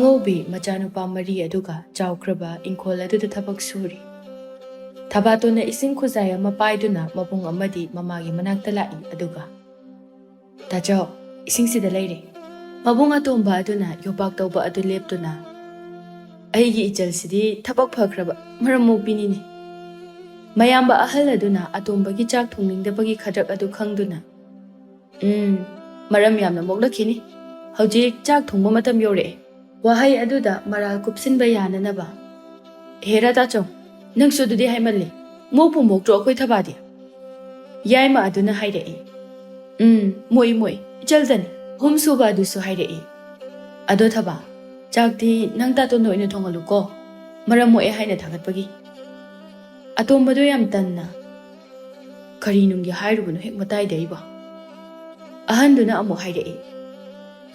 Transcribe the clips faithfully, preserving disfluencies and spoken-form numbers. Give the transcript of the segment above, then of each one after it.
ꯑꯉꯧꯕꯤ ꯃꯆꯥꯅꯨꯄꯥ ꯃꯔꯤ ꯑꯗꯨꯒ ꯆꯥꯎꯈ꯭ꯔꯕ ꯏꯪꯈꯣꯜ ꯑꯗꯨꯗ ꯊꯕꯛ ꯁꯨꯔꯤ꯫ ꯊꯕꯥꯇꯣꯟꯅ ꯏꯁꯤꯡ ꯈꯨꯖꯥꯏ ꯑꯃ ꯄꯥꯏꯗꯨꯅ ꯃꯕꯨꯡ ꯑꯃꯗꯤ ꯃꯃꯥꯒꯤ ꯃꯅꯥꯛꯇ ꯂꯥꯛꯏ, ꯑꯗꯨꯒ, "ꯇꯥꯆꯧ, ꯏꯁꯤꯡꯁꯤꯗ ꯂꯩꯔꯦ꯫" ꯃꯕꯨꯡ ꯑꯇꯣꯝꯕ ꯑꯗꯨꯅ ꯌꯣꯄꯥꯛ ꯇꯧꯕ ꯑꯗꯨ ꯂꯦꯞꯇꯨꯅ, "ꯑꯩꯒꯤ ꯏꯆꯜꯁꯤꯗꯤ ꯊꯕꯛ ꯐꯈ꯭ꯔꯕ ꯃꯔꯝ ꯃꯣꯛꯄꯤꯅꯤꯅꯦ꯫ ꯃꯌꯥꯝꯕ ꯑꯍꯜ ꯑꯗꯨꯅ ꯑꯇꯣꯝꯕꯒꯤ ꯆꯥꯛ ꯊꯣꯡꯅꯤꯡꯗꯕꯒꯤ ꯈꯗ꯭ꯔꯛ ꯑꯗꯨ ꯈꯪꯗꯨꯅ, ꯎꯝ, ꯃꯔꯝ ꯌꯥꯝꯅ ꯃꯣꯛꯂꯛꯈꯤꯅꯤ꯫ ꯍꯧꯖꯤꯛ ꯆꯥꯛ ꯊꯣꯡꯕ ꯃꯇꯝ ꯌꯧꯔꯛꯑꯦ꯫" ꯋꯥꯍꯩ ꯑꯗꯨꯗ ꯃꯔꯥꯜ ꯀꯨꯞꯁꯤꯟꯕ ꯌꯥꯅꯅꯕ, "ꯍꯦꯔꯥ ꯇꯥꯆꯧ, ꯅꯪꯁꯨ ꯑꯗꯨꯗꯤ ꯍꯥꯏꯃꯜꯂꯦ꯫ ꯃꯣꯛꯄꯨ ꯃꯣꯛꯇ꯭ꯔꯣ ꯑꯩꯈꯣꯏ ꯊꯕꯥꯗꯤ?" ꯌꯥꯏꯃ ꯑꯗꯨꯅ ꯍꯥꯏꯔꯛꯏ꯫ "ꯎꯝ, ꯃꯣꯛꯏ, ꯃꯣꯛꯏ, ꯏꯆꯜꯗꯅꯤ꯫" ꯑꯍꯨꯝꯁꯨꯕ ꯑꯗꯨꯁꯨ ꯍꯥꯏꯔꯛꯏ꯫ "ꯑꯗꯣ ꯊꯕꯥ, ꯆꯥꯛꯇꯤ ꯅꯪ ꯇꯥꯇꯣꯟꯗ ꯑꯣꯏꯅ ꯊꯣꯡꯍꯜꯂꯨꯀꯣ, ꯃꯔꯝ ꯃꯣꯛꯑꯦ ꯍꯥꯏꯅ ꯊꯥꯒꯠꯄꯒꯤ꯫" ꯑꯇꯣꯝꯕꯗꯣ ꯌꯥꯝ ꯇꯟꯅ, "ꯀꯔꯤ ꯅꯨꯡꯒꯤ ꯍꯥꯏꯔꯨꯕꯅꯣ ꯍꯦꯛ ꯃꯇꯥꯏꯗ ꯑꯩꯕꯣ?" ꯑꯍꯟꯗꯨꯅ ꯑꯃꯨꯛ ꯍꯥꯏꯔꯛꯏ꯫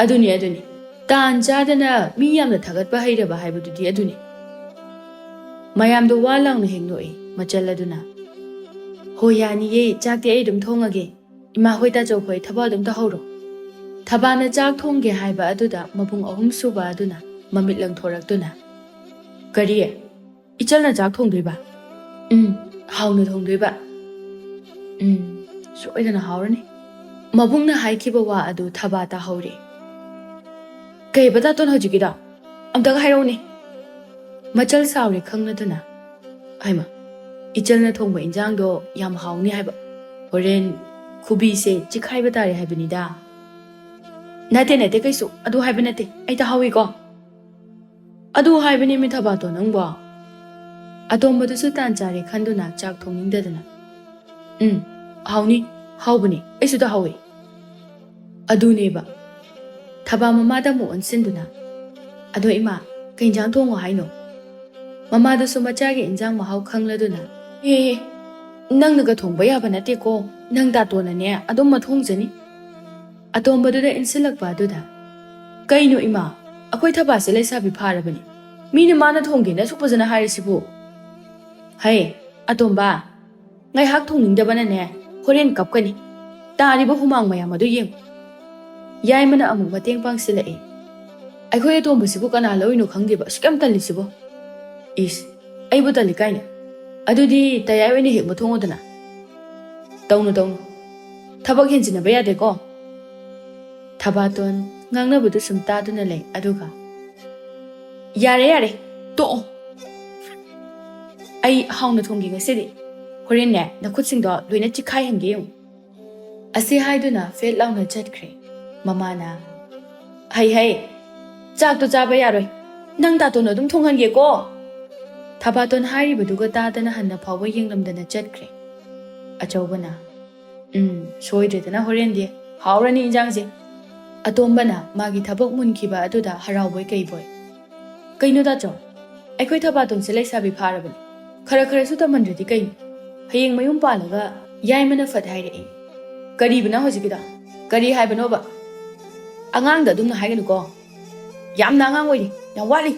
"ꯑꯗꯨꯅꯤ, ꯑꯗꯨꯅꯤ꯫ ꯇꯥꯟ ꯆꯥꯗꯅ ꯃꯤ ꯌꯥꯝꯅ ꯊꯥꯒꯠꯄ ꯍꯩꯔꯕ ꯍꯥꯏꯕꯗꯨꯗꯤ ꯑꯗꯨꯅꯤ꯫" ꯃꯌꯥꯝꯗꯣ ꯋꯥ ꯂꯥꯎꯅ ꯍꯦꯛ ꯅꯣꯛꯏ꯫ ꯃꯆꯜ ꯑꯗꯨꯅ, "ꯍꯣ, ꯌꯥꯅꯤꯌꯦ, ꯆꯥꯛꯇꯤ ꯑꯩ ꯑꯗꯨꯝ ꯊꯣꯡꯉꯒꯦ꯫ ꯏꯃꯥ ꯍꯣꯏ, ꯇꯥꯆꯧ ꯍꯣꯏ, ꯊꯕꯛ ꯑꯗꯨꯝ ꯇꯧꯍꯧꯔꯣ꯫" ꯊꯕꯥꯅ ꯆꯥꯛ ꯊꯣꯡꯒꯦ ꯍꯥꯏꯕ ꯑꯗꯨꯗ ꯃꯕꯨꯡ ꯑꯍꯨꯝꯁꯨꯕ ꯑꯗꯨꯅ ꯃꯃꯤꯠ ꯂꯪꯊꯣꯔꯛꯇꯨꯅ, "ꯀꯔꯤ? ꯏꯆꯜꯅ ꯆꯥꯛ ꯊꯣꯡꯗꯣꯏꯕ?" "ꯎꯝ, ꯍꯥꯎꯅ ꯊꯣꯡꯗꯣꯏꯕ꯫" "ꯎꯝ, ꯁꯣꯏꯗꯅ ꯍꯥꯎꯔꯅꯤ꯫" ꯃꯕꯨꯡꯅ ꯍꯥꯏꯈꯤꯕ ꯋꯥ ꯑꯗꯨ ꯊꯕꯥ ꯇꯥꯍꯧꯔꯦ꯫ "ꯀꯩꯕ ꯇꯥꯇꯣꯟ ꯍꯧꯖꯤꯛꯀꯤꯗꯣ? ꯑꯝꯇꯒ ꯍꯥꯏꯔꯛꯎꯅꯦ꯫" ꯃꯆꯜ ꯁꯥꯎꯔꯦ ꯈꯪꯂꯗꯨꯅ, "ꯍꯩꯃ, ꯏꯆꯜꯅ ꯊꯣꯡꯕ ꯏꯟꯖꯥꯡꯗꯣ ꯌꯥꯝ ꯍꯥꯎꯅꯤ ꯍꯥꯏꯕ꯫ ꯍꯣꯔꯦꯟ ꯈꯨꯕꯤꯁꯦ ꯆꯤꯛꯈꯥꯏꯕ ꯇꯥꯔꯦ ꯍꯥꯏꯕꯅꯤꯗ꯫" "ꯅꯠꯇꯦ, ꯅꯠꯇꯦ, ꯀꯩꯁꯨ ꯑꯗꯨ ꯍꯥꯏꯕ ꯅꯠꯇꯦ, ꯑꯩ ꯇꯥꯍꯧꯏꯀꯣ꯫" "ꯑꯗꯨ ꯍꯥꯏꯕꯅꯦꯃꯤ ꯊꯕꯥꯇꯣ ꯅꯪꯕꯣ꯫" ꯑꯇꯣꯝꯕꯗꯨꯁꯨ ꯇꯥꯟ ꯆꯥꯔꯦ ꯈꯟꯗꯨꯅ ꯆꯥꯛ ꯊꯣꯡꯅꯤꯡꯗꯗꯅ, "ꯎꯝ, ꯍꯥꯎꯅꯤ, ꯍꯥꯎꯕꯅꯤ, ꯑꯩꯁꯨ ꯇꯥꯍꯧꯏ꯫" ꯑꯗꯨꯅꯦꯕ꯫ ꯊꯕꯥ ꯃꯃꯥꯗ ꯑꯃꯨꯛ ꯑꯣꯟꯁꯤꯟꯗꯨꯅ, "ꯑꯗꯣ ꯏꯃꯥ, ꯀꯩ ꯏꯟꯖꯥꯡ ꯊꯣꯡꯉꯣ ꯍꯥꯏꯅꯣ?" ꯃꯃꯥꯗꯨꯁꯨ ꯃꯆꯥꯒꯤ ꯏꯟꯖꯥꯡ ꯃꯍꯥꯎ ꯈꯪꯂꯗꯨꯅ, "ꯑꯦ, ꯅꯪꯅꯒ ꯊꯣꯡꯕ ꯌꯥꯕ ꯅꯠꯇꯦꯀꯣ, ꯅꯪ ꯇꯥꯇꯣꯟꯅꯅꯦ ꯑꯗꯨꯝ ꯃꯊꯣꯡꯖꯅꯤ꯫" ꯑꯇꯣꯝꯕꯗꯨꯗ ꯏꯟꯁꯤꯜꯂꯛꯄ ꯑꯗꯨꯗ, "ꯀꯩꯅꯣ ꯏꯃꯥ, ꯑꯩꯈꯣꯏ ꯊꯕꯥꯁꯦ ꯂꯩꯁꯥꯕꯤ ꯐꯥꯔꯕꯅꯤ, ꯃꯤꯅ ꯃꯥꯅ ꯊꯣꯡꯒꯦꯅ ꯑꯁꯨꯛ ꯐꯖꯅ ꯍꯥꯏꯔꯤꯁꯤꯕꯨ?" "ꯍꯩ, ꯑꯇꯣꯝꯕ, ꯉꯥꯏꯍꯥꯛ ꯊꯣꯡꯅꯤꯡꯗꯕꯅꯅꯦ ꯍꯣꯔꯦꯟ ꯀꯞꯀꯅꯤ꯫ ꯇꯥꯔꯤꯕ ꯍꯨꯃꯥꯡ ꯃꯌꯥꯝ ꯑꯗꯨ ꯌꯦꯡꯉꯨ꯫" ꯌꯥꯏꯃꯅ ꯑꯃꯨꯛ ꯃꯇꯦꯡ ꯄꯥꯡꯁꯤꯜꯂꯛꯏ꯫ ꯑꯩꯈꯣꯏ ꯑꯇꯣꯝꯕꯁꯤꯕꯨ ꯀꯅꯥ ꯂꯧꯔꯤꯅꯣ ꯈꯪꯗꯦꯕ, ꯑꯁꯨꯛ ꯌꯥꯝ ꯇꯜꯂꯤꯁꯤꯕꯣ꯫ ꯏꯁ, ꯑꯩꯕꯨ ꯇꯜꯂꯤ ꯀꯥꯏꯅ? ꯑꯗꯨꯗꯤ ꯇꯌꯥꯏ ꯑꯣꯏꯅ ꯍꯦꯛ ꯃꯨꯊꯣꯡꯉꯣꯗꯅ꯫ ꯇꯧꯅꯨ, ꯇꯧꯅꯨ꯫ ꯊꯕꯛ ꯍꯦꯟꯖꯤꯟꯅꯕ ꯌꯥꯗꯦꯀꯣ꯫ ꯊꯕꯥꯇꯣꯟ ꯉꯥꯡꯅꯕꯗꯨ ꯁꯨꯝ ꯇꯥꯗꯨꯅ ꯂꯩ, ꯑꯗꯨꯒ, "ꯌꯥꯔꯦ, ꯌꯥꯔꯦ, ꯇꯣꯛꯑꯣ꯫ ꯑꯩ ꯍꯥꯎꯅ ꯊꯣꯡꯒꯦ ꯉꯁꯤꯗꯤ꯫ ꯍꯣꯔꯦꯟꯅꯦ, ꯅꯈꯨꯠꯁꯤꯡꯗꯣ ꯂꯣꯏꯅ ꯆꯤꯛꯈꯥꯏꯍꯟꯒꯦ ꯌꯦꯡꯉꯨ"꯫ ꯑꯁꯤ ꯍꯥꯏꯗꯨꯅ ꯐꯦꯠ ꯂꯥꯎꯅ ꯆꯠꯈ꯭ꯔꯦ꯫ ꯃꯃꯥꯅ, "ꯍꯩ, ꯍꯩ, ꯆꯥꯛꯇꯣ ꯆꯥꯕ ꯌꯥꯔꯣꯏ꯫ ꯅꯪ ꯗꯥꯇꯣꯟ ꯑꯗꯨꯝ ꯊꯣꯡꯍꯟꯒꯦꯀꯣ"꯫ ꯊꯕꯥꯇꯣꯟ ꯍꯥꯏꯔꯤꯕꯗꯨꯒ ꯇꯥꯗꯅ ꯍꯟꯅ ꯐꯥꯎꯕ ꯌꯦꯡꯂꯝꯗꯅ ꯆꯠꯈ꯭ꯔꯦ꯫ ꯑꯆꯧꯕꯅ, "ꯎꯝ, ꯁꯣꯏꯗ꯭ꯔꯦꯗꯅ ꯍꯣꯔꯦꯟꯗꯤ ꯍꯥꯎꯔꯅꯤ ꯏꯟꯖꯥꯡꯁꯦ"꯫ ꯑꯇꯣꯝꯕꯅ ꯃꯥꯒꯤ ꯊꯕꯛ ꯃꯨꯟꯈꯤꯕ ꯑꯗꯨꯗ ꯍꯔꯥꯎꯕꯣꯏ ꯀꯩꯕꯣꯏ꯫ "ꯀꯩꯅꯣ ꯗꯥꯆꯧ, ꯑꯩꯈꯣꯏ ꯊꯕꯥꯇꯣꯟꯁꯦ ꯂꯩꯁꯥꯕꯤ ꯐꯥꯔꯕꯅꯤ꯫ ꯈꯔ ꯈꯔꯁꯨ ꯇꯝꯍꯟꯗ꯭ꯔꯗꯤ ꯀꯩꯅꯣ? ꯍꯌꯦꯡ ꯃꯌꯨꯝ ꯄꯥꯜꯂꯒ ꯌꯥꯏꯃꯅ ꯐꯠ ꯍꯥꯏꯔꯛꯏ"꯫ "ꯀꯔꯤꯕꯅ ꯍꯧꯖꯤꯛꯀꯤꯗꯣ? ꯀꯔꯤ ꯍꯥꯏꯕꯅꯣꯕ? ꯑꯉꯥꯡꯗ ꯑꯗꯨꯝꯅ ꯍꯥꯏꯒꯅꯨꯀꯣ꯫ ꯌꯥꯝꯅ ꯑꯉꯥꯡ ꯑꯣꯏꯔꯤ, ꯌꯥꯝ ꯋꯥꯠꯂꯤ"꯫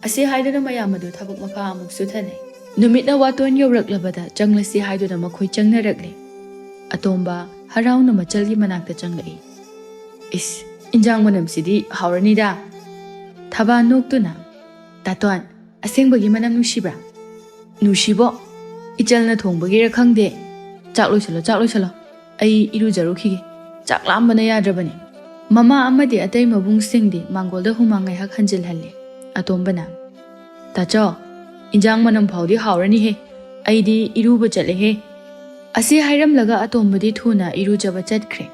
ꯑꯁꯤ ꯍꯥꯏꯗꯨꯅ ꯃꯌꯥꯝ ꯑꯗꯨ ꯊꯕꯛ ꯃꯈꯥ ꯑꯃꯨꯛ ꯁꯨꯊꯅꯩ꯫ ꯅꯨꯃꯤꯠꯅ ꯋꯥꯇꯣꯟ ꯌꯧꯔꯛꯂꯕꯗ ꯆꯪꯂꯁꯤ ꯍꯥꯏꯗꯨꯅ ꯃꯈꯣꯏ ꯆꯪꯅꯔꯛꯂꯦ꯫ ꯑꯇꯣꯝꯕ ꯍꯔꯥꯎꯅ ꯃꯆꯜꯒꯤ ꯃꯅꯥꯛꯇ ꯆꯪꯂꯛꯏ꯫ "ꯏꯁ, ꯏꯟꯖꯥꯡ ꯃꯅꯝꯁꯤꯗꯤ ꯍꯥꯎꯔꯅꯤꯗ"꯫ ꯊꯕꯥ ꯅꯣꯛꯇꯨꯅ, "ꯗꯥꯇꯣꯟ, ꯑꯁꯦꯡꯕꯒꯤ ꯃꯅꯝ ꯅꯨꯡꯁꯤꯕ꯭ꯔꯥ?" "ꯅꯨꯡꯁꯤꯕꯣ, ꯏꯆꯜꯅ ꯊꯣꯡꯕꯒꯤꯔ ꯈꯪꯗꯦ꯫ ꯆꯥꯛ ꯂꯣꯏꯁꯜꯂꯣ, ꯆꯥꯛ ꯂꯣꯏꯁꯜꯂꯣ꯫ ꯑꯩ ꯏꯔꯨꯖꯔꯨꯈꯤꯒꯦ꯫ ꯆꯥꯛ ꯂꯥꯝꯕꯅ ꯌꯥꯗ꯭ꯔꯕꯅꯤ"꯫ ꯃꯃꯥ ꯑꯃꯗꯤ ꯑꯇꯩ ꯃꯕꯨꯡꯁꯤꯡꯗꯤ ꯃꯥꯡꯒꯣꯜꯗ ꯍꯨꯃꯥꯡ ꯉꯥꯏꯍꯥꯛ ꯍꯟꯖꯤꯜꯍꯜꯂꯦ꯫ ꯑꯇꯣꯝꯕꯅ, "ꯇꯥꯆꯧ, ꯏꯟꯖꯥꯡ ꯃꯅꯝ ꯐꯥꯎꯗꯤ ꯍꯥꯎꯔꯅꯤꯍꯦ꯫ ꯑꯩꯗꯤ ꯏꯔꯨꯕ ꯆꯠꯂꯦꯍꯦ"꯫ ꯑꯁꯤ ꯍꯥꯏꯔꯝꯂꯒ ꯑꯇꯣꯝꯕꯗꯤ ꯊꯨꯅ ꯏꯔꯨꯖꯕ ꯆꯠꯈ꯭ꯔꯦ꯫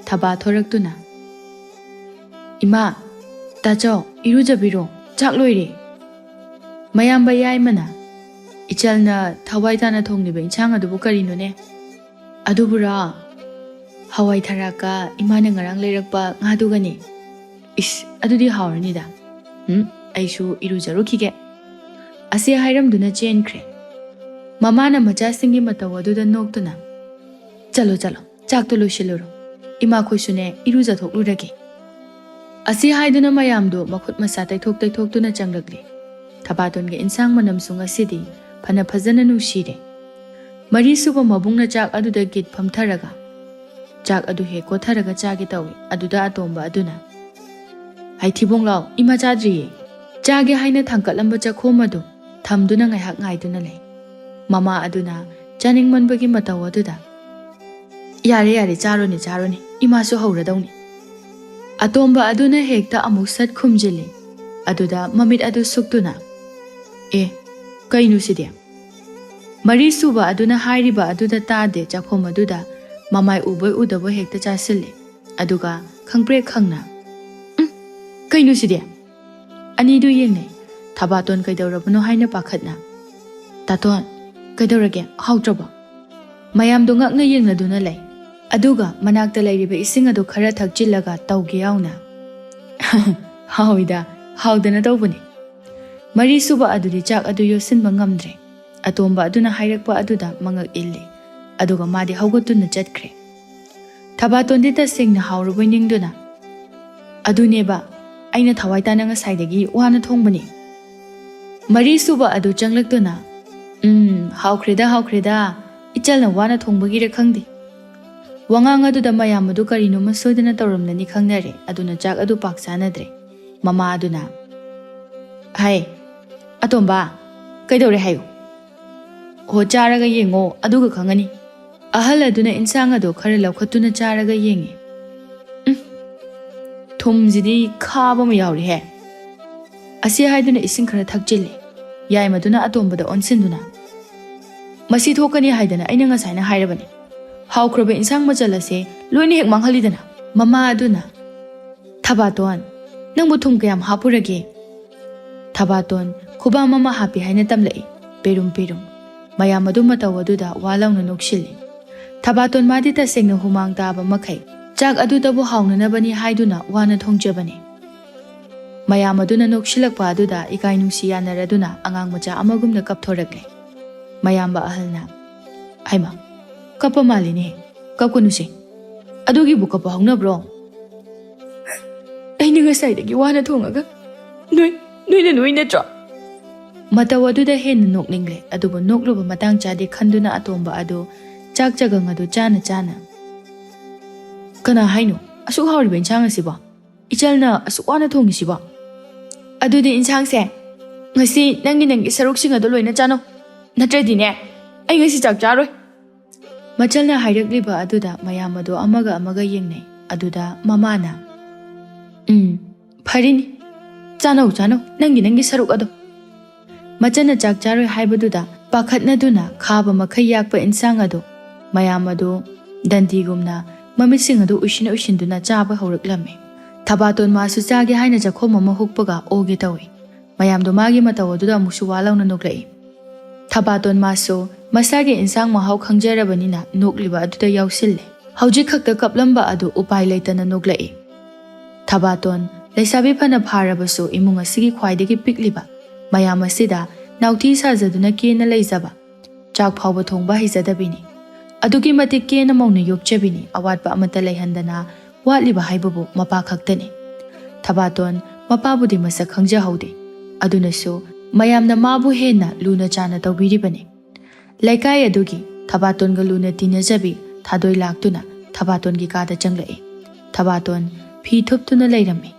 ꯊꯕꯥ ꯊꯣꯔꯛꯇꯨꯅ, "ꯏꯃꯥ, ꯇꯥꯆꯧ, ꯏꯔꯨꯖꯕꯤꯔꯣ, ꯆꯥꯛ ꯂꯣꯏꯔꯦ"꯫ ꯃꯌꯥꯝꯕ ꯌꯥꯏꯃꯅ, "ꯏꯆꯜꯅ ꯊꯋꯥꯏ ꯇꯥꯅ ꯊꯣꯡꯂꯤꯕ ꯏꯟꯁꯥꯡ ꯑꯗꯨꯕꯨ ꯀꯔꯤꯅꯣꯅꯦ?" "ꯑꯗꯨꯕꯨꯔꯣ? ꯍꯋꯥꯏ ꯊꯔꯥꯛꯀ ꯏꯃꯥꯅ ꯉꯔꯥꯡ ꯂꯩꯔꯛꯄ ꯉꯥꯗꯨꯒꯅꯦ"꯫ "ꯏꯁ, ꯑꯗꯨꯗꯤ ꯍꯥꯎꯔꯅꯤꯗ꯫ ꯎꯝ, ꯑꯩꯁꯨ ꯏꯔꯨꯖꯔꯨꯈꯤꯒꯦ"꯫ ꯑꯁꯤ ꯍꯥꯏꯔꯝꯗꯨꯅ ꯆꯦꯟꯈ꯭ꯔꯦ꯫ ꯃꯃꯥꯅ ꯃꯆꯥꯁꯤꯡꯒꯤ ꯃꯇꯧ ꯑꯗꯨꯗ ꯅꯣꯛꯇꯨꯅ, "ꯆꯠꯂꯣ, ꯆꯠꯂꯣ, ꯆꯥꯛꯇꯣ ꯂꯣꯏꯁꯤꯜꯂꯨꯔꯣ꯫ ꯏꯃꯥꯈꯣꯏꯁꯨꯅꯦ ꯏꯔꯨꯖꯊꯣꯛꯂꯨꯔꯒꯦ"꯫ ꯑꯁꯤ ꯍꯥꯏꯗꯨꯅ ꯃꯌꯥꯝꯗꯣ ꯃꯈꯨꯠ ꯃꯁꯥ ꯇꯩꯊꯣꯛ ꯇꯩꯊꯣꯛꯇꯨꯅ ꯆꯪꯂꯛꯂꯦ꯫ ꯊꯕꯥꯇꯣꯟꯒꯤ ꯏꯟꯁꯥꯡ ꯃꯅꯝꯁꯨ ꯉꯁꯤꯗꯤ ꯐꯅ ꯐꯖꯅ ꯅꯨꯡꯁꯤꯔꯦ꯫ ꯃꯔꯤꯁꯨꯕ ꯃꯕꯨꯡꯅ ꯆꯥꯛ ꯑꯗꯨꯗ ꯒꯤꯠ ꯐꯝꯊꯔꯒ ꯆꯥꯛ ꯑꯗꯨ ꯍꯦꯛ ꯀꯣꯊꯔꯒ ꯆꯥꯒꯦ ꯇꯧꯏ꯫ ꯑꯗꯨꯗ ꯑꯇꯣꯝꯕ ꯑꯗꯨꯅ, "ꯍꯩ ꯊꯤꯕꯣꯡ ꯂꯥꯎ, ꯏꯃꯥ ꯆꯥꯗ꯭ꯔꯤꯌꯦ"꯫ ꯆꯥꯒꯦ ꯍꯥꯏꯅ ꯊꯥꯡꯀꯠꯂꯝꯕ ꯆꯥꯛꯈꯣꯝ ꯑꯗꯨ ꯊꯝꯗꯨꯅ ꯉꯥꯏꯍꯥꯛ ꯉꯥꯏꯗꯨꯅ ꯂꯩ꯫ ꯃꯃꯥ ꯑꯗꯨꯅ ꯆꯥꯅꯤꯡꯃꯟꯕꯒꯤ ꯃꯇꯧ ꯑꯗꯨꯗ, "ꯌꯥꯔꯦ, ꯌꯥꯔꯦ, ꯆꯥꯔꯣꯅꯦ, ꯆꯥꯔꯣꯅꯦ, ꯏꯃꯥꯁꯨ ꯍꯧꯔꯗꯧꯅꯤ"꯫ ꯑꯇꯣꯝꯕ ꯑꯗꯨꯅ ꯍꯦꯛꯇ ꯑꯃꯨꯛ ꯁꯠ ꯈꯨꯝꯖꯤꯜꯂꯤ꯫ ꯑꯗꯨꯗ ꯃꯃꯤꯠ ꯑꯗꯨ ꯁꯨꯛꯇꯨꯅ, "ꯑꯦ, ꯀꯩꯅꯣ ꯁꯤꯗꯤ?" ꯃꯔꯤꯁꯨꯕ ꯑꯗꯨꯅ ꯍꯥꯏꯔꯤꯕ ꯑꯗꯨꯗ ꯇꯥꯗꯦ, ꯆꯥꯛꯈꯣꯝ ꯑꯗꯨꯗ ꯃꯃꯥꯏ ꯎꯕꯣꯏ ꯎꯗꯕꯣꯏ ꯍꯦꯛꯇ ꯆꯥꯁꯤꯜꯂꯦ꯫ ꯑꯗꯨꯒ ꯈꯪꯄ꯭ꯔꯦꯛ ꯈꯪꯅ, "ꯎꯝ, ꯀꯩꯅꯣ ꯁꯤꯗꯤ?" ꯑꯅꯤꯗꯨ ꯌꯦꯡꯅꯩ꯫ ꯊꯕꯥꯇꯣꯟ ꯀꯩꯗꯧꯔꯕꯅꯣ ꯍꯥꯏꯅ ꯄꯥꯈꯠꯅ, "ꯇꯥꯇꯣꯟ, ꯀꯩꯗꯧꯔꯒꯦ? ꯍꯥꯎꯇ꯭ꯔꯕꯣ?" ꯃꯌꯥꯝꯗꯣ ꯉꯛꯅ ꯌꯦꯡꯅꯗꯨꯅ ꯂꯩ꯫ ꯑꯗꯨꯒ ꯃꯅꯥꯛꯇ ꯂꯩꯔꯤꯕ ꯏꯁꯤꯡ ꯑꯗꯨ ꯈꯔ ꯊꯛꯆꯤꯜꯂꯒ ꯇꯧꯒꯦ ꯌꯥꯎꯅ, "ꯍꯥꯎꯏꯗ, ꯍꯥꯎꯗꯅ ꯇꯧꯕꯅꯤ"꯫ ꯃꯔꯤꯁꯨꯕ ꯑꯗꯨꯗꯤ ꯆꯥꯛ ꯑꯗꯨ ꯌꯣꯠꯁꯤꯟꯕ ꯉꯝꯗ꯭ꯔꯦ꯫ ꯑꯇꯣꯝꯕ ꯑꯗꯨꯅ ꯍꯥꯏꯔꯛꯄ ꯑꯗꯨꯗ ꯃꯉꯛ ꯏꯜꯂꯤ꯫ ꯑꯗꯨꯒ ꯃꯥꯗꯤ ꯍꯧꯒꯠꯇꯨꯅ ꯆꯠꯈ꯭ꯔꯦ꯫ ꯊꯕꯥꯇꯣꯟꯗꯤ ꯇꯁꯦꯡꯅ ꯍꯥꯎꯔꯕꯣꯏ ꯅꯤꯡꯗꯨꯅ, "ꯑꯗꯨꯅꯦꯕ, ꯑꯩꯅ ꯊꯋꯥꯏ ꯇꯥꯅ ꯉꯁꯥꯏꯗꯒꯤ ꯋꯥꯅ ꯊꯣꯡꯕꯅꯤ"꯫ ꯃꯔꯤꯁꯨꯕ ꯑꯗꯨ ꯆꯪꯂꯛꯇꯨꯅ, "ꯎꯝ, ꯍꯥꯎꯈ꯭ꯔꯦꯗ, ꯍꯥꯎꯈ꯭ꯔꯦꯗ꯫ ꯏꯆꯜꯅ ꯋꯥꯅ ꯊꯣꯡꯕꯒꯤꯔ ꯈꯪꯗꯦ꯫ ꯋꯥꯉꯥꯡ ꯑꯗꯨꯗ ꯃꯌꯥꯝ ꯑꯗꯨ ꯀꯔꯤꯅꯣꯃ ꯁꯣꯏꯗꯅ ꯇꯧꯔꯝꯂꯅꯤ ꯈꯪꯅꯔꯦ꯫ ꯑꯗꯨꯅ ꯆꯥꯛ ꯑꯗꯨ ꯄꯥꯛ ꯆꯥꯅꯗ꯭ꯔꯦ꯫ ꯃꯃꯥ ꯑꯗꯨꯅ, "ꯍꯥꯏ, ꯑꯇꯣꯝꯕ, ꯀꯩꯗꯧꯔꯦ ꯍꯥꯏꯌꯨ"꯫ "ꯍꯣ, ꯆꯥꯔꯒ ꯌꯦꯡꯉꯣ, ꯑꯗꯨꯒ ꯈꯪꯉꯅꯤ"꯫ ꯑꯍꯜ ꯑꯗꯨꯅ ꯏꯟꯁꯥꯡ ꯑꯗꯨ ꯈꯔ ꯂꯧꯈꯠꯇꯨꯅ ꯆꯥꯔꯒ ꯌꯦꯡꯉꯤ꯫ "ꯎꯝ, ꯊꯨꯝꯁꯤꯗꯤ ꯈꯥꯕ ꯑꯃ ꯌꯥꯎꯔꯤꯍꯦ"꯫ ꯑꯁꯤ ꯍꯥꯏꯗꯨꯅ ꯏꯁꯤꯡ ꯈꯔ ꯊꯛꯆꯤꯜꯂꯤ꯫ ꯌꯥꯏꯃꯗꯨꯅ ꯑꯇꯣꯝꯕꯗ ꯑꯣꯟꯁꯤꯟꯗꯨꯅ, "ꯃꯁꯤ ꯊꯣꯛꯀꯅꯤ ꯍꯥꯏꯗꯅ ꯑꯩꯅ ꯉꯁꯥꯏꯅ ꯍꯥꯏꯔꯕꯅꯤ꯫ ꯍꯥꯎꯈ꯭ꯔꯕ ꯏꯟꯁꯥꯡ ꯃꯆꯜ ꯑꯁꯦ ꯂꯣꯏꯅ ꯍꯦꯛ ꯃꯥꯡꯍꯜꯂꯤꯗꯅ"꯫ ꯃꯃꯥ ꯑꯗꯨꯅ, "ꯊꯕꯥꯇꯣꯟ, ꯅꯪꯕꯨ ꯊꯨꯝ ꯀꯌꯥꯝ ꯍꯥꯞꯄꯨꯔꯒꯦ?" ꯊꯕꯥꯇꯣꯟ ꯈꯨꯕꯥꯝ ꯑꯃ ꯍꯥꯞꯄꯤ ꯍꯥꯏꯅ ꯇꯝꯂꯛꯏ, ꯄꯦꯔꯨꯝ ꯄꯦꯔꯨꯝ꯫ ꯃꯌꯥꯝ ꯑꯗꯨ ꯃꯇꯧ ꯑꯗꯨꯗ ꯋꯥ ꯂꯥꯎꯅ ꯅꯣꯛꯁꯤꯜꯂꯤ꯫ ꯊꯕꯥꯇꯣꯟ ꯃꯥꯗꯤ ꯇꯁꯦꯡꯅ ꯍꯨꯃꯥꯡ ꯇꯥꯕ ꯃꯈꯩ ꯆꯥꯛ ꯑꯗꯨꯇꯕꯨ ꯍꯥꯎꯅꯅꯕꯅꯤ ꯍꯥꯏꯗꯨꯅ ꯋꯥꯅ ꯊꯣꯡꯖꯕꯅꯤ꯫ ꯃꯌꯥꯝ ꯑꯗꯨꯅ ꯅꯣꯛꯁꯤꯜꯂꯛꯄ ꯑꯗꯨꯗ ꯏꯀꯥꯏ ꯅꯨꯡꯁꯤ ꯌꯥꯅꯔꯗꯨꯅ ꯑꯉꯥꯡ ꯃꯆꯥ ꯑꯃꯒꯨꯝꯅ ꯀꯞꯊꯣꯔꯛꯂꯦ꯫ ꯃꯌꯥꯝꯕ ꯑꯍꯜꯅ, "ꯍꯩꯃꯥ, ꯀꯞꯄ ꯃꯥꯜꯂꯤꯅꯦ, ꯀꯞꯀꯅꯨꯁꯦ꯫ ꯑꯗꯨꯒꯤꯕꯨ ꯀꯞꯄ ꯍꯧꯅꯕ꯭ꯔꯣ? ꯑꯩꯅ ꯉꯁꯥꯏꯗꯒꯤ ꯋꯥꯅ ꯊꯣꯡꯉꯒ ꯅꯣꯏ, ꯅꯣꯏꯅ ꯅꯣꯏ ꯅꯠꯇ꯭ꯔꯣ?" ꯃꯇꯧ ꯑꯗꯨꯗ ꯍꯦꯟꯅ ꯅꯣꯛꯅꯤꯡꯂꯦ, ꯑꯗꯨꯕꯨ ꯅꯣꯛꯂꯨꯕ ꯃꯇꯥꯡ ꯆꯥꯗꯦ ꯈꯟꯗꯨꯅ ꯑꯇꯣꯝꯕ ꯑꯗꯨ ꯆꯥꯛ ꯆꯒꯪ ꯑꯗꯨ ꯆꯥꯅ ꯆꯥꯅ, "ꯀꯅꯥ ꯍꯥꯏꯅꯣ ꯑꯁꯨꯛ ꯍꯥꯎꯔꯤꯕ ꯏꯟꯁꯥꯡ ꯑꯁꯤꯕꯣ?" "ꯏꯆꯜꯅ ꯑꯁꯨꯛ ꯋꯥꯅ ꯊꯣꯡꯉꯤꯁꯤꯕꯣ? ꯑꯗꯨꯗꯤ ꯏꯟꯁꯥꯡꯁꯦ ꯉꯁꯤ ꯅꯪꯒꯤ, ꯅꯪꯒꯤ ꯁꯔꯨꯛꯁꯤꯡ ꯑꯗꯣ ꯂꯣꯏꯅ ꯆꯥꯅꯧ, ꯅꯠꯇ꯭ꯔꯗꯤꯅꯦ ꯑꯩ ꯉꯁꯤ ꯆꯥꯛ ꯆꯥꯔꯣꯏ꯫" ꯃꯆꯜꯅ ꯍꯥꯏꯔꯛꯂꯤꯕ ꯑꯗꯨꯗ ꯃꯌꯥꯝ ꯑꯗꯣ ꯑꯃꯒ ꯑꯃꯒ ꯌꯦꯡꯅꯩ꯫ ꯑꯗꯨꯗ ꯃꯃꯥꯅ, "ꯎꯝ, ꯐꯔꯤꯅꯤ, ꯆꯥꯅꯧ, ꯆꯥꯅꯧ, ꯅꯪꯒꯤ, ꯅꯪꯒꯤ ꯁꯔꯨꯛ ꯑꯗꯣ꯫" ꯃꯆꯟꯅ ꯆꯥꯛ ꯆꯥꯔꯣꯏ ꯍꯥꯏꯕꯗꯨꯗ ꯄꯥꯈꯠꯅꯗꯨꯅ ꯈꯥꯕ ꯃꯈꯩ ꯌꯥꯛꯄ ꯏꯟꯁꯥꯡ ꯑꯗꯨ ꯃꯌꯥꯝ ꯑꯗꯨ ꯗꯟꯗꯤꯒꯨꯝꯅ ꯃꯃꯤꯠꯁꯤꯡ ꯑꯗꯨ ꯎꯏꯁꯤꯟ ꯎꯏꯁꯤꯟꯗꯨꯅ ꯆꯥꯕ ꯍꯧꯔꯛꯂꯝꯃꯤ꯫ ꯊꯕꯥꯇꯣꯟ ꯃꯥꯁꯨ ꯆꯥꯒꯦ ꯍꯥꯏꯅ ꯆꯥꯛꯈꯣꯝ ꯑꯃ ꯍꯨꯛꯄꯒ ꯑꯣꯒꯦ ꯇꯧꯏ꯫ ꯃꯌꯥꯝꯗꯣ ꯃꯥꯒꯤ ꯃꯇꯧ ꯑꯗꯨꯗ ꯑꯃꯨꯛꯁꯨ ꯋꯥ ꯂꯥꯎꯅ ꯅꯣꯛꯂꯛꯏ꯫ ꯊꯕꯥꯇꯣꯟ ꯃꯥꯁꯨ ꯃꯁꯥꯒꯤ ꯏꯟꯁꯥꯡ ꯃꯍꯥꯎ ꯈꯪꯖꯔꯕꯅꯤꯅ ꯅꯣꯛꯂꯤꯕ ꯑꯗꯨꯗ ꯌꯥꯎꯁꯤꯜꯂꯦ꯫ ꯍꯧꯖꯤꯛ ꯈꯛꯇ ꯀꯞꯂꯝꯕ ꯑꯗꯨ ꯎꯄꯥꯏ ꯂꯩꯇꯅ ꯅꯣꯛꯂꯛꯏ꯫ ꯊꯕꯥꯇꯣꯟ, ꯂꯩꯁꯥꯕꯤ ꯐꯅ ꯐꯥꯔꯕꯁꯨ ꯏꯃꯨꯡ ꯑꯁꯤꯒꯤ ꯈ꯭ꯋꯥꯏꯗꯒꯤ ꯄꯤꯛꯂꯤꯕ, ꯃꯌꯥꯝ ꯑꯁꯤꯗ ꯅꯥꯎꯊꯤ ꯁꯥꯖꯗꯨꯅ ꯀꯦꯅ ꯂꯩꯖꯕ, ꯆꯥꯛ ꯐꯥꯎꯕ ꯊꯣꯡꯕ ꯍꯩꯖꯗꯕꯤꯅꯤ꯫ ꯑꯗꯨꯛꯀꯤ ꯃꯇꯤꯛ ꯀꯦꯅ ꯃꯧꯅ ꯌꯣꯛꯆꯕꯤꯅꯤ, ꯑꯋꯥꯠꯄ ꯑꯃꯠꯇ ꯂꯩꯍꯟꯗꯅ ꯋꯥꯠꯂꯤꯕ ꯍꯥꯏꯕꯕꯨ ꯃꯄꯥ ꯈꯛꯇꯅꯤ꯫ ꯊꯕꯥꯇꯣꯟ ꯃꯄꯥꯕꯨꯗꯤ ꯃꯁꯛ ꯈꯪꯖꯍꯧꯗꯦ, ꯑꯗꯨꯅꯁꯨ ꯃꯌꯥꯝꯅ ꯃꯥꯕꯨ ꯍꯦꯟꯅ ꯂꯨꯅ ꯆꯥꯅ ꯇꯧꯕꯤꯔꯤꯕꯅꯤ꯫ ꯂꯩꯀꯥꯏ ꯑꯗꯨꯒꯤ ꯊꯕꯥꯇꯣꯟꯒ ꯂꯨꯅ ꯇꯤꯟꯅꯖꯕꯤ ꯊꯥꯗꯣꯏ ꯂꯥꯛꯇꯨꯅ ꯊꯕꯥꯇꯣꯟꯒꯤ ꯀꯥꯗ ꯆꯪꯂꯛꯏ꯫ ꯊꯕꯥꯇꯣꯟ ꯐꯤ ꯊꯨꯞꯇꯨꯅ ꯂꯩꯔꯝꯃꯤ꯫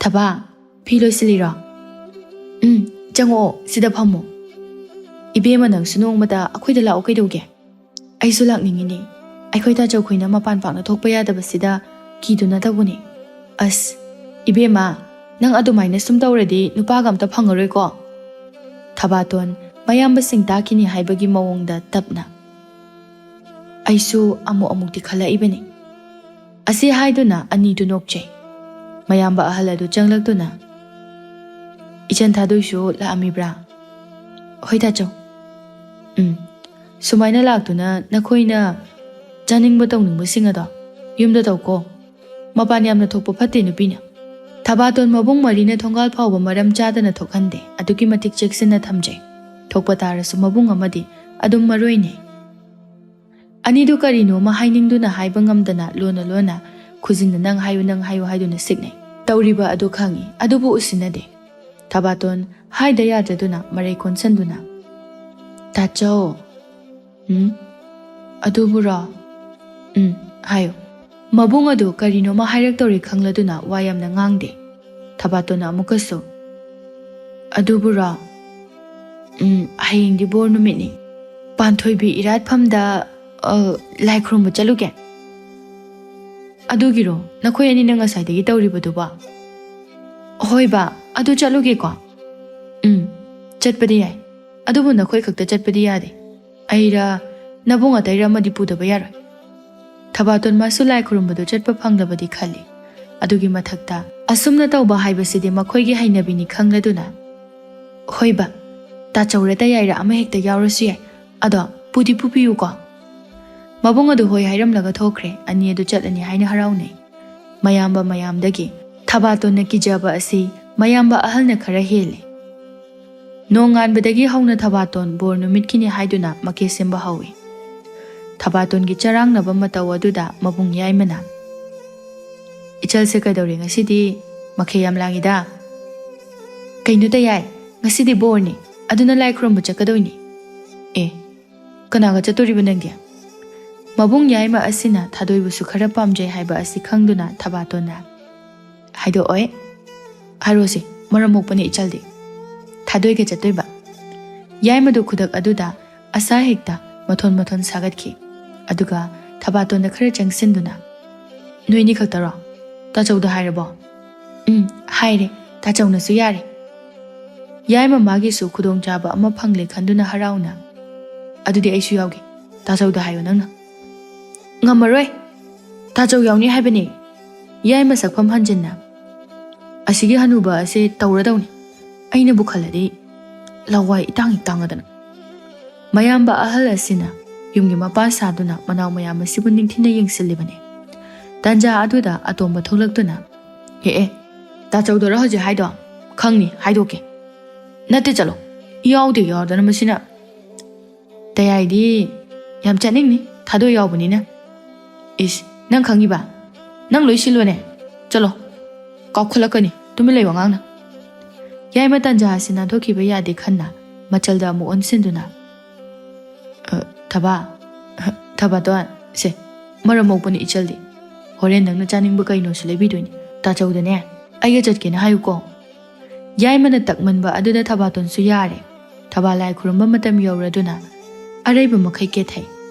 "ꯊꯕꯥ, ꯐꯤ ꯂꯣꯏꯁꯤꯜꯂꯤꯔꯣ?" "ꯎꯝ, ꯆꯪꯉꯛꯑꯣ, ꯁꯤꯗ ꯐꯝꯃꯣ꯫" "ꯏꯕꯦꯝꯃ, ꯅꯪꯁꯨ ꯅꯣꯡꯃꯇ ꯑꯩꯈꯣꯏꯗ ꯂꯥꯛꯑꯣ ꯀꯩꯗꯧꯒꯦ?" "ꯑꯩꯁꯨ ꯂꯥꯛꯅꯤꯡꯉꯤꯅꯦ꯫ ꯑꯩꯈꯣꯏ ꯇꯥꯆꯧꯈꯣꯏꯅ ꯃꯄꯥꯟ ꯄꯥꯛꯅ ꯊꯣꯛꯄ ꯌꯥꯗꯕꯁꯤꯗ ꯀꯤꯗꯨꯅ ꯇꯧꯕꯅꯦ꯫" "ꯑꯁ, ꯏꯕꯦꯝꯃ, ꯅꯪ ꯑꯗꯨꯃꯥꯏꯅ ꯁꯨꯝ ꯇꯧꯔꯗꯤ ꯅꯨꯄꯥꯒ ꯑꯝꯇ ꯐꯪꯉꯔꯣꯏꯀꯣ꯫" ꯊꯕꯥꯇꯣꯟ ꯃꯌꯥꯝꯕꯁꯤꯡ ꯇꯥꯈꯤꯅꯤ ꯍꯥꯏꯕꯒꯤ ꯃꯑꯣꯡꯗ ꯇꯞꯅ, "ꯑꯩꯁꯨ ꯑꯃꯨꯛ ꯑꯃꯨꯛꯇꯤ ꯈꯜꯂꯛꯏꯕꯅꯤ꯫" ꯑꯁꯤ ꯍꯥꯏꯗꯨꯅ ꯑꯅꯤꯗꯨ ꯅꯣꯛꯆꯩ꯫ ꯃꯌꯥꯝꯕ ꯑꯍꯜ ꯑꯗꯨ ꯆꯪꯂꯛꯇꯨꯅ, "ꯏꯆꯟ ꯊꯥꯗꯣꯏꯁꯨ ꯂꯥꯛꯑꯝꯃꯤꯕ꯭ꯔꯥ?" "ꯍꯣꯏ ꯇꯥꯆꯧ꯫" "ꯎꯝ, ꯁꯨꯃꯥꯏꯅ ꯂꯥꯛꯇꯨꯅ ꯅꯈꯣꯏꯅ ꯆꯥꯅꯤꯡꯕ ꯇꯧꯅꯤꯡꯕꯁꯤꯡ ꯑꯗꯣ ꯌꯨꯝꯗ ꯇꯧꯀꯣ꯫ ꯃꯄꯥꯟ ꯌꯥꯝꯅ ꯊꯣꯛꯄ ꯐꯠꯇꯦ ꯅꯨꯄꯤꯅ꯫" ꯊꯕꯥꯇꯣꯟ ꯃꯕꯨꯡ ꯃꯔꯤꯅ ꯊꯣꯡꯒꯥꯜ ꯐꯥꯎꯕ ꯃꯔꯝ ꯆꯥꯗꯅ ꯊꯣꯛꯍꯟꯗꯦ, ꯑꯗꯨꯛꯀꯤ ꯃꯇꯤꯛ ꯆꯦꯛꯁꯤꯟꯅ ꯊꯝꯖꯩ꯫ ꯊꯣꯛꯄ ꯇꯥꯔꯁꯨ ꯃꯕꯨꯡ ꯑꯃꯗꯤ ꯑꯗꯨꯝ ꯃꯔꯣꯏꯅꯩ꯫ ꯑꯅꯤꯗꯨ ꯀꯔꯤꯅꯣꯃ ꯍꯥꯏꯅꯤꯡꯗꯨꯅ ꯍꯥꯏꯕ ꯉꯝꯗꯅ ꯂꯣꯟꯅ ꯂꯣꯟꯅ ꯈꯨꯖꯤꯟꯅ "ꯅꯪ ꯍꯥꯏꯌꯨ, ꯅꯪ ꯍꯥꯏꯌꯨ" ꯍꯥꯏꯗꯨꯅ ꯁꯤꯛꯅꯩ꯫ ꯇꯧꯔꯤꯕ ꯑꯗꯨ ꯈꯪꯏ, ꯑꯗꯨꯕꯨ ꯎꯁꯤꯟꯅꯗꯦ꯫ ꯊꯕꯥꯇꯣꯟ ꯍꯥꯏꯗ ꯌꯥꯗ꯭ꯔꯗꯨꯅ ꯃꯔꯩ ꯀꯣꯟꯁꯟꯗꯨꯅ, "ꯇꯥꯆꯧ꯫" "ꯎꯝ? ꯑꯗꯨꯕꯨꯔꯣ?" "ꯎꯝ, ꯍꯥꯏꯌꯨ꯫" ꯃꯕꯨꯡ ꯑꯗꯨ ꯀꯔꯤꯅꯣꯃ ꯍꯥꯏꯔꯛꯇꯧꯔꯦ ꯈꯪꯂꯗꯨꯅ ꯋꯥ ꯌꯥꯝꯅ ꯉꯥꯡꯗꯦ꯫ ꯊꯕꯥꯇꯣꯟꯅ ꯑꯃꯨꯛꯀꯁꯨ, "ꯑꯗꯨꯕꯨꯔꯣ? ꯎꯝ, ꯍꯌꯦꯡꯗꯤ ꯕꯣꯔ ꯅꯨꯃꯤꯠꯅꯤ꯫ ꯄꯥꯟꯊꯣꯏꯕꯤ ꯏꯔꯥꯠꯐꯝꯗ, ꯑ, ꯂꯥꯏ ꯈꯨꯔꯨꯝꯕ ꯆꯠꯂꯨꯒꯦ꯫" "ꯑꯗꯨꯒꯤꯔꯣ ꯅꯈꯣꯏ ꯑꯅꯤꯅ ꯉꯁꯥꯏꯗꯒꯤ ꯇꯧꯔꯤꯕꯗꯨꯕꯣ?" "ꯍꯣꯏ ꯕꯥ, ꯑꯗꯨ ꯆꯠꯂꯨꯒꯦꯀꯣ?" "ꯎꯝ, ꯆꯠꯄꯗꯤ ꯌꯥꯏ꯫ ꯑꯗꯨꯕꯨ ꯅꯈꯣꯏ ꯈꯛꯇ ꯆꯠꯄꯗꯤ ꯌꯥꯗꯦ꯫ ꯑꯩꯔ ꯅꯕꯨꯡ ꯑꯇꯩꯔ ꯑꯃꯗꯤ ꯄꯨꯗꯕ ꯌꯥꯔꯣꯏ꯫" ꯊꯕꯥꯇꯣꯟ ꯃꯥꯁꯨ ꯂꯥꯏ ꯈꯨꯔꯨꯝꯕꯗꯨ ꯆꯠꯄ ꯐꯪꯂꯕꯗꯤ ꯈꯜꯂꯤ꯫ ꯑꯗꯨꯒꯤ ꯃꯊꯛꯇ ꯑꯁꯨꯝꯅ ꯇꯧꯕ ꯍꯥꯏꯕꯁꯤꯗꯤ ꯃꯈꯣꯏꯒꯤ ꯍꯩꯅꯕꯤꯅꯤ ꯈꯪꯂꯗꯨꯅ, "ꯍꯣꯏ ꯕꯥ, ꯇꯥꯆꯧꯔ ꯇꯌꯥꯏꯔ ꯑꯃ ꯍꯦꯛꯇ ꯌꯥꯎꯔꯁꯨ ꯌꯥꯏ꯫ ꯑꯗꯣ ꯄꯨꯗꯤ ꯄꯨꯕꯤꯌꯨꯀꯣ꯫" ꯃꯕꯨꯡ ꯑꯗꯨ ꯍꯣꯏ ꯍꯥꯏꯔꯝꯂꯒ ꯊꯣꯛꯈ꯭ꯔꯦ꯫ ꯑꯅꯤ ꯑꯗꯨ ꯆꯠꯂꯅꯤ ꯍꯥꯏꯅ ꯍꯔꯥꯎꯅꯩ꯫ ꯃꯌꯥꯝꯕ ꯃꯌꯥꯝꯗꯒꯤ ꯊꯕꯥꯇꯣꯟꯅ ꯀꯤꯖꯕ ꯑꯁꯤ ꯃꯌꯥꯝꯕ ꯑꯍꯜꯅ ꯈꯔ ꯍꯦꯜꯂꯤ꯫ ꯅꯣꯡꯉꯥꯟꯕꯗꯒꯤ ꯍꯧꯅ ꯊꯕꯥꯇꯣꯟ ꯕꯣꯔ ꯅꯨꯃꯤꯠꯀꯤꯅꯤ ꯍꯥꯏꯗꯨꯅ ꯃꯀꯦ ꯁꯦꯝꯕ ꯍꯧꯏ꯫ ꯊꯕꯥꯇꯣꯟꯒꯤ ꯆꯔꯥꯡꯅꯕ ꯃꯇꯧ ꯑꯗꯨꯗ ꯃꯕꯨꯡ ꯌꯥꯏꯃꯅ, "ꯏꯆꯜꯁꯦ ꯀꯩꯗꯧꯔꯦ ꯉꯁꯤꯗꯤ? ꯃꯈꯩ ꯌꯥꯝ ꯂꯥꯡꯉꯤꯗ꯫" "ꯀꯩꯅꯣ ꯇꯌꯥꯏ, ꯉꯁꯤꯗꯤ ꯕꯣꯔꯅꯤ, ꯑꯗꯨꯅ ꯂꯥꯏ ꯈꯨꯔꯨꯝꯕ ꯆꯠꯀꯗꯣꯏꯅꯤ꯫" "ꯑꯦ, ꯀꯅꯥꯒ ꯆꯠꯇꯣꯔꯤꯕ ꯅꯪꯗꯤ?" ꯃꯕꯨꯡ ꯌꯥꯏꯃ ꯑꯁꯤꯅ ꯊꯥꯗꯣꯏꯕꯨꯁꯨ ꯈꯔ ꯄꯥꯝꯖꯩ ꯍꯥꯏꯕ ꯑꯁꯤ ꯈꯪꯗꯨꯅ ꯊꯕꯥꯇꯣꯟꯅ, "ꯍꯥꯏꯗꯣꯛꯑꯣꯏ꯫" "ꯍꯥꯏꯔꯣꯁꯤ, ꯃꯔꯝ ꯃꯣꯛꯄꯅꯤ ꯏꯆꯜꯗꯤ꯫" "ꯊꯥꯗꯣꯏꯒ ꯆꯠꯇꯣꯏꯕ꯫" ꯌꯥꯏꯃꯗꯨ ꯈꯨꯗꯛ ꯑꯗꯨꯗ ꯑꯁꯥ ꯍꯦꯛꯇ ꯃꯊꯣꯟ ꯃꯊꯣꯟ ꯁꯥꯒꯠꯈꯤ꯫ ꯑꯗꯨꯒ ꯊꯕꯥꯇꯣꯟꯗ ꯈꯔ ꯆꯪꯁꯤꯟꯗꯨꯅ, "ꯅꯣꯏꯅꯤ ꯈꯛꯇꯔꯣ? ꯇꯥꯆꯧꯗ ꯍꯥꯏꯔꯕꯣ?" "ꯎꯝ, ꯍꯥꯏꯔꯦ꯫ ꯇꯥꯆꯧꯅꯁꯨ ꯌꯥꯔꯦ꯫" ꯌꯥꯏꯃ ꯃꯥꯒꯤꯁꯨ ꯈꯨꯗꯣꯡꯆꯥꯕ ꯑꯃ ꯐꯪꯂꯦ ꯈꯟꯗꯨꯅ ꯍꯔꯥꯎꯅ, "ꯑꯗꯨꯗꯤ ꯑꯩꯁꯨ ꯌꯥꯎꯒꯦ꯫ ꯇꯥꯆꯧꯗ ꯍꯥꯏꯌꯣ ꯅꯪꯅ꯫" "ꯉꯝꯃꯔꯣꯏ꯫ ꯇꯥꯆꯧ ꯌꯥꯎꯅꯤ ꯍꯥꯏꯕꯅꯦ꯫" ꯌꯥꯏꯃ ꯁꯛꯐꯝ ꯍꯟꯖꯤꯟꯅ, "ꯑꯁꯤꯒꯤ ꯍꯅꯨꯕ ꯑꯁꯦ ꯇꯧꯔꯗꯧꯅꯤ꯫ ꯑꯩꯅꯕꯨ ꯈꯜꯂꯗꯤ ꯂꯋꯥꯏ ꯏꯇꯥꯡ ꯍꯦꯛ ꯇꯥꯡꯉꯗꯅ꯫" ꯃꯌꯥꯝꯕ ꯑꯍꯜ ꯑꯁꯤꯅ ꯌꯨꯝꯒꯤ ꯃꯄꯥ ꯁꯥꯗꯨꯅ ꯃꯅꯥꯎ ꯃꯌꯥꯝ ꯑꯁꯤꯕꯨ ꯅꯤꯡꯊꯤꯅ ꯌꯦꯡꯁꯤꯜꯂꯤꯕꯅꯤ꯫ ꯇꯥꯟꯖꯥ ꯑꯗꯨꯗ ꯑꯇꯣꯝꯕ ꯊꯣꯛꯂꯛꯇꯨꯅ, "ꯑꯦ ꯑꯦ, ꯇꯥꯆꯧꯗꯔꯣ ꯍꯧꯖꯤꯛ ꯍꯥꯏꯗꯣ? ꯈꯪꯅꯤ, ꯍꯥꯏꯗꯣꯛꯀꯦ꯫" "ꯅꯠꯇꯦ, ꯆꯠꯂꯣ꯫ ꯌꯥꯎꯗꯦ ꯌꯥꯎꯗꯅ ꯃꯁꯤꯅ꯫" "ꯇꯌꯥꯏꯗꯤ ꯌꯥꯝ ꯆꯠꯅꯤꯡꯅꯤ, ꯊꯥꯗꯣꯏ ꯌꯥꯎꯕꯅꯤꯅ꯫" "ꯏꯁ, ꯅꯪ ꯈꯪꯉꯤꯕ? ꯅꯪ ꯂꯣꯏ ꯁꯤꯜꯂꯣꯅꯦ꯫ ꯆꯠꯂꯣ, ꯀꯥꯎꯈꯠꯂꯛꯀꯅꯤ, ꯇꯨꯃꯤꯟ ꯂꯩꯌꯣ ꯑꯉꯥꯡꯅ꯫" ꯌꯥꯏꯃ ꯇꯥꯟꯖꯥ ꯑꯁꯤ ꯅꯥꯟꯊꯣꯛꯈꯤꯕ ꯌꯥꯗꯦ ꯈꯟꯅ ꯃꯆꯜꯗ ꯑꯃꯨꯛ ꯑꯣꯟꯁꯤꯟꯗꯨꯅ, "ꯑ, ꯊꯕꯥ, ꯑ, ꯊꯕꯥꯇꯣꯟ, ꯁꯦ, ꯃꯔꯝ ꯃꯣꯛꯄꯅꯤ ꯏꯆꯜꯗꯤ꯫ ꯍꯣꯔꯦꯟ ꯅꯪꯅ ꯆꯥꯅꯤꯡꯕ ꯀꯩꯅꯣꯁꯨ ꯂꯩꯕꯤꯗꯣꯏꯅꯤ꯫ ꯇꯥꯆꯧꯗꯅꯦ, ꯑꯩꯒ ꯆꯠꯀꯦꯅ ꯍꯥꯏꯌꯨꯀꯣ꯫ ꯌꯥꯏꯃꯅ ꯇꯛꯃꯟꯕ ꯑꯗꯨꯗ ꯊꯕꯥꯇꯣꯟꯁꯨ ꯌꯥꯔꯦ꯫ ꯊꯕꯥ ꯂꯥꯏ ꯈꯨꯔꯨꯝꯕ ꯃꯇꯝ ꯌꯧꯔꯗꯨꯅ ꯑꯔꯩꯕ ꯃꯈꯩ ꯀꯦꯊꯩ꯫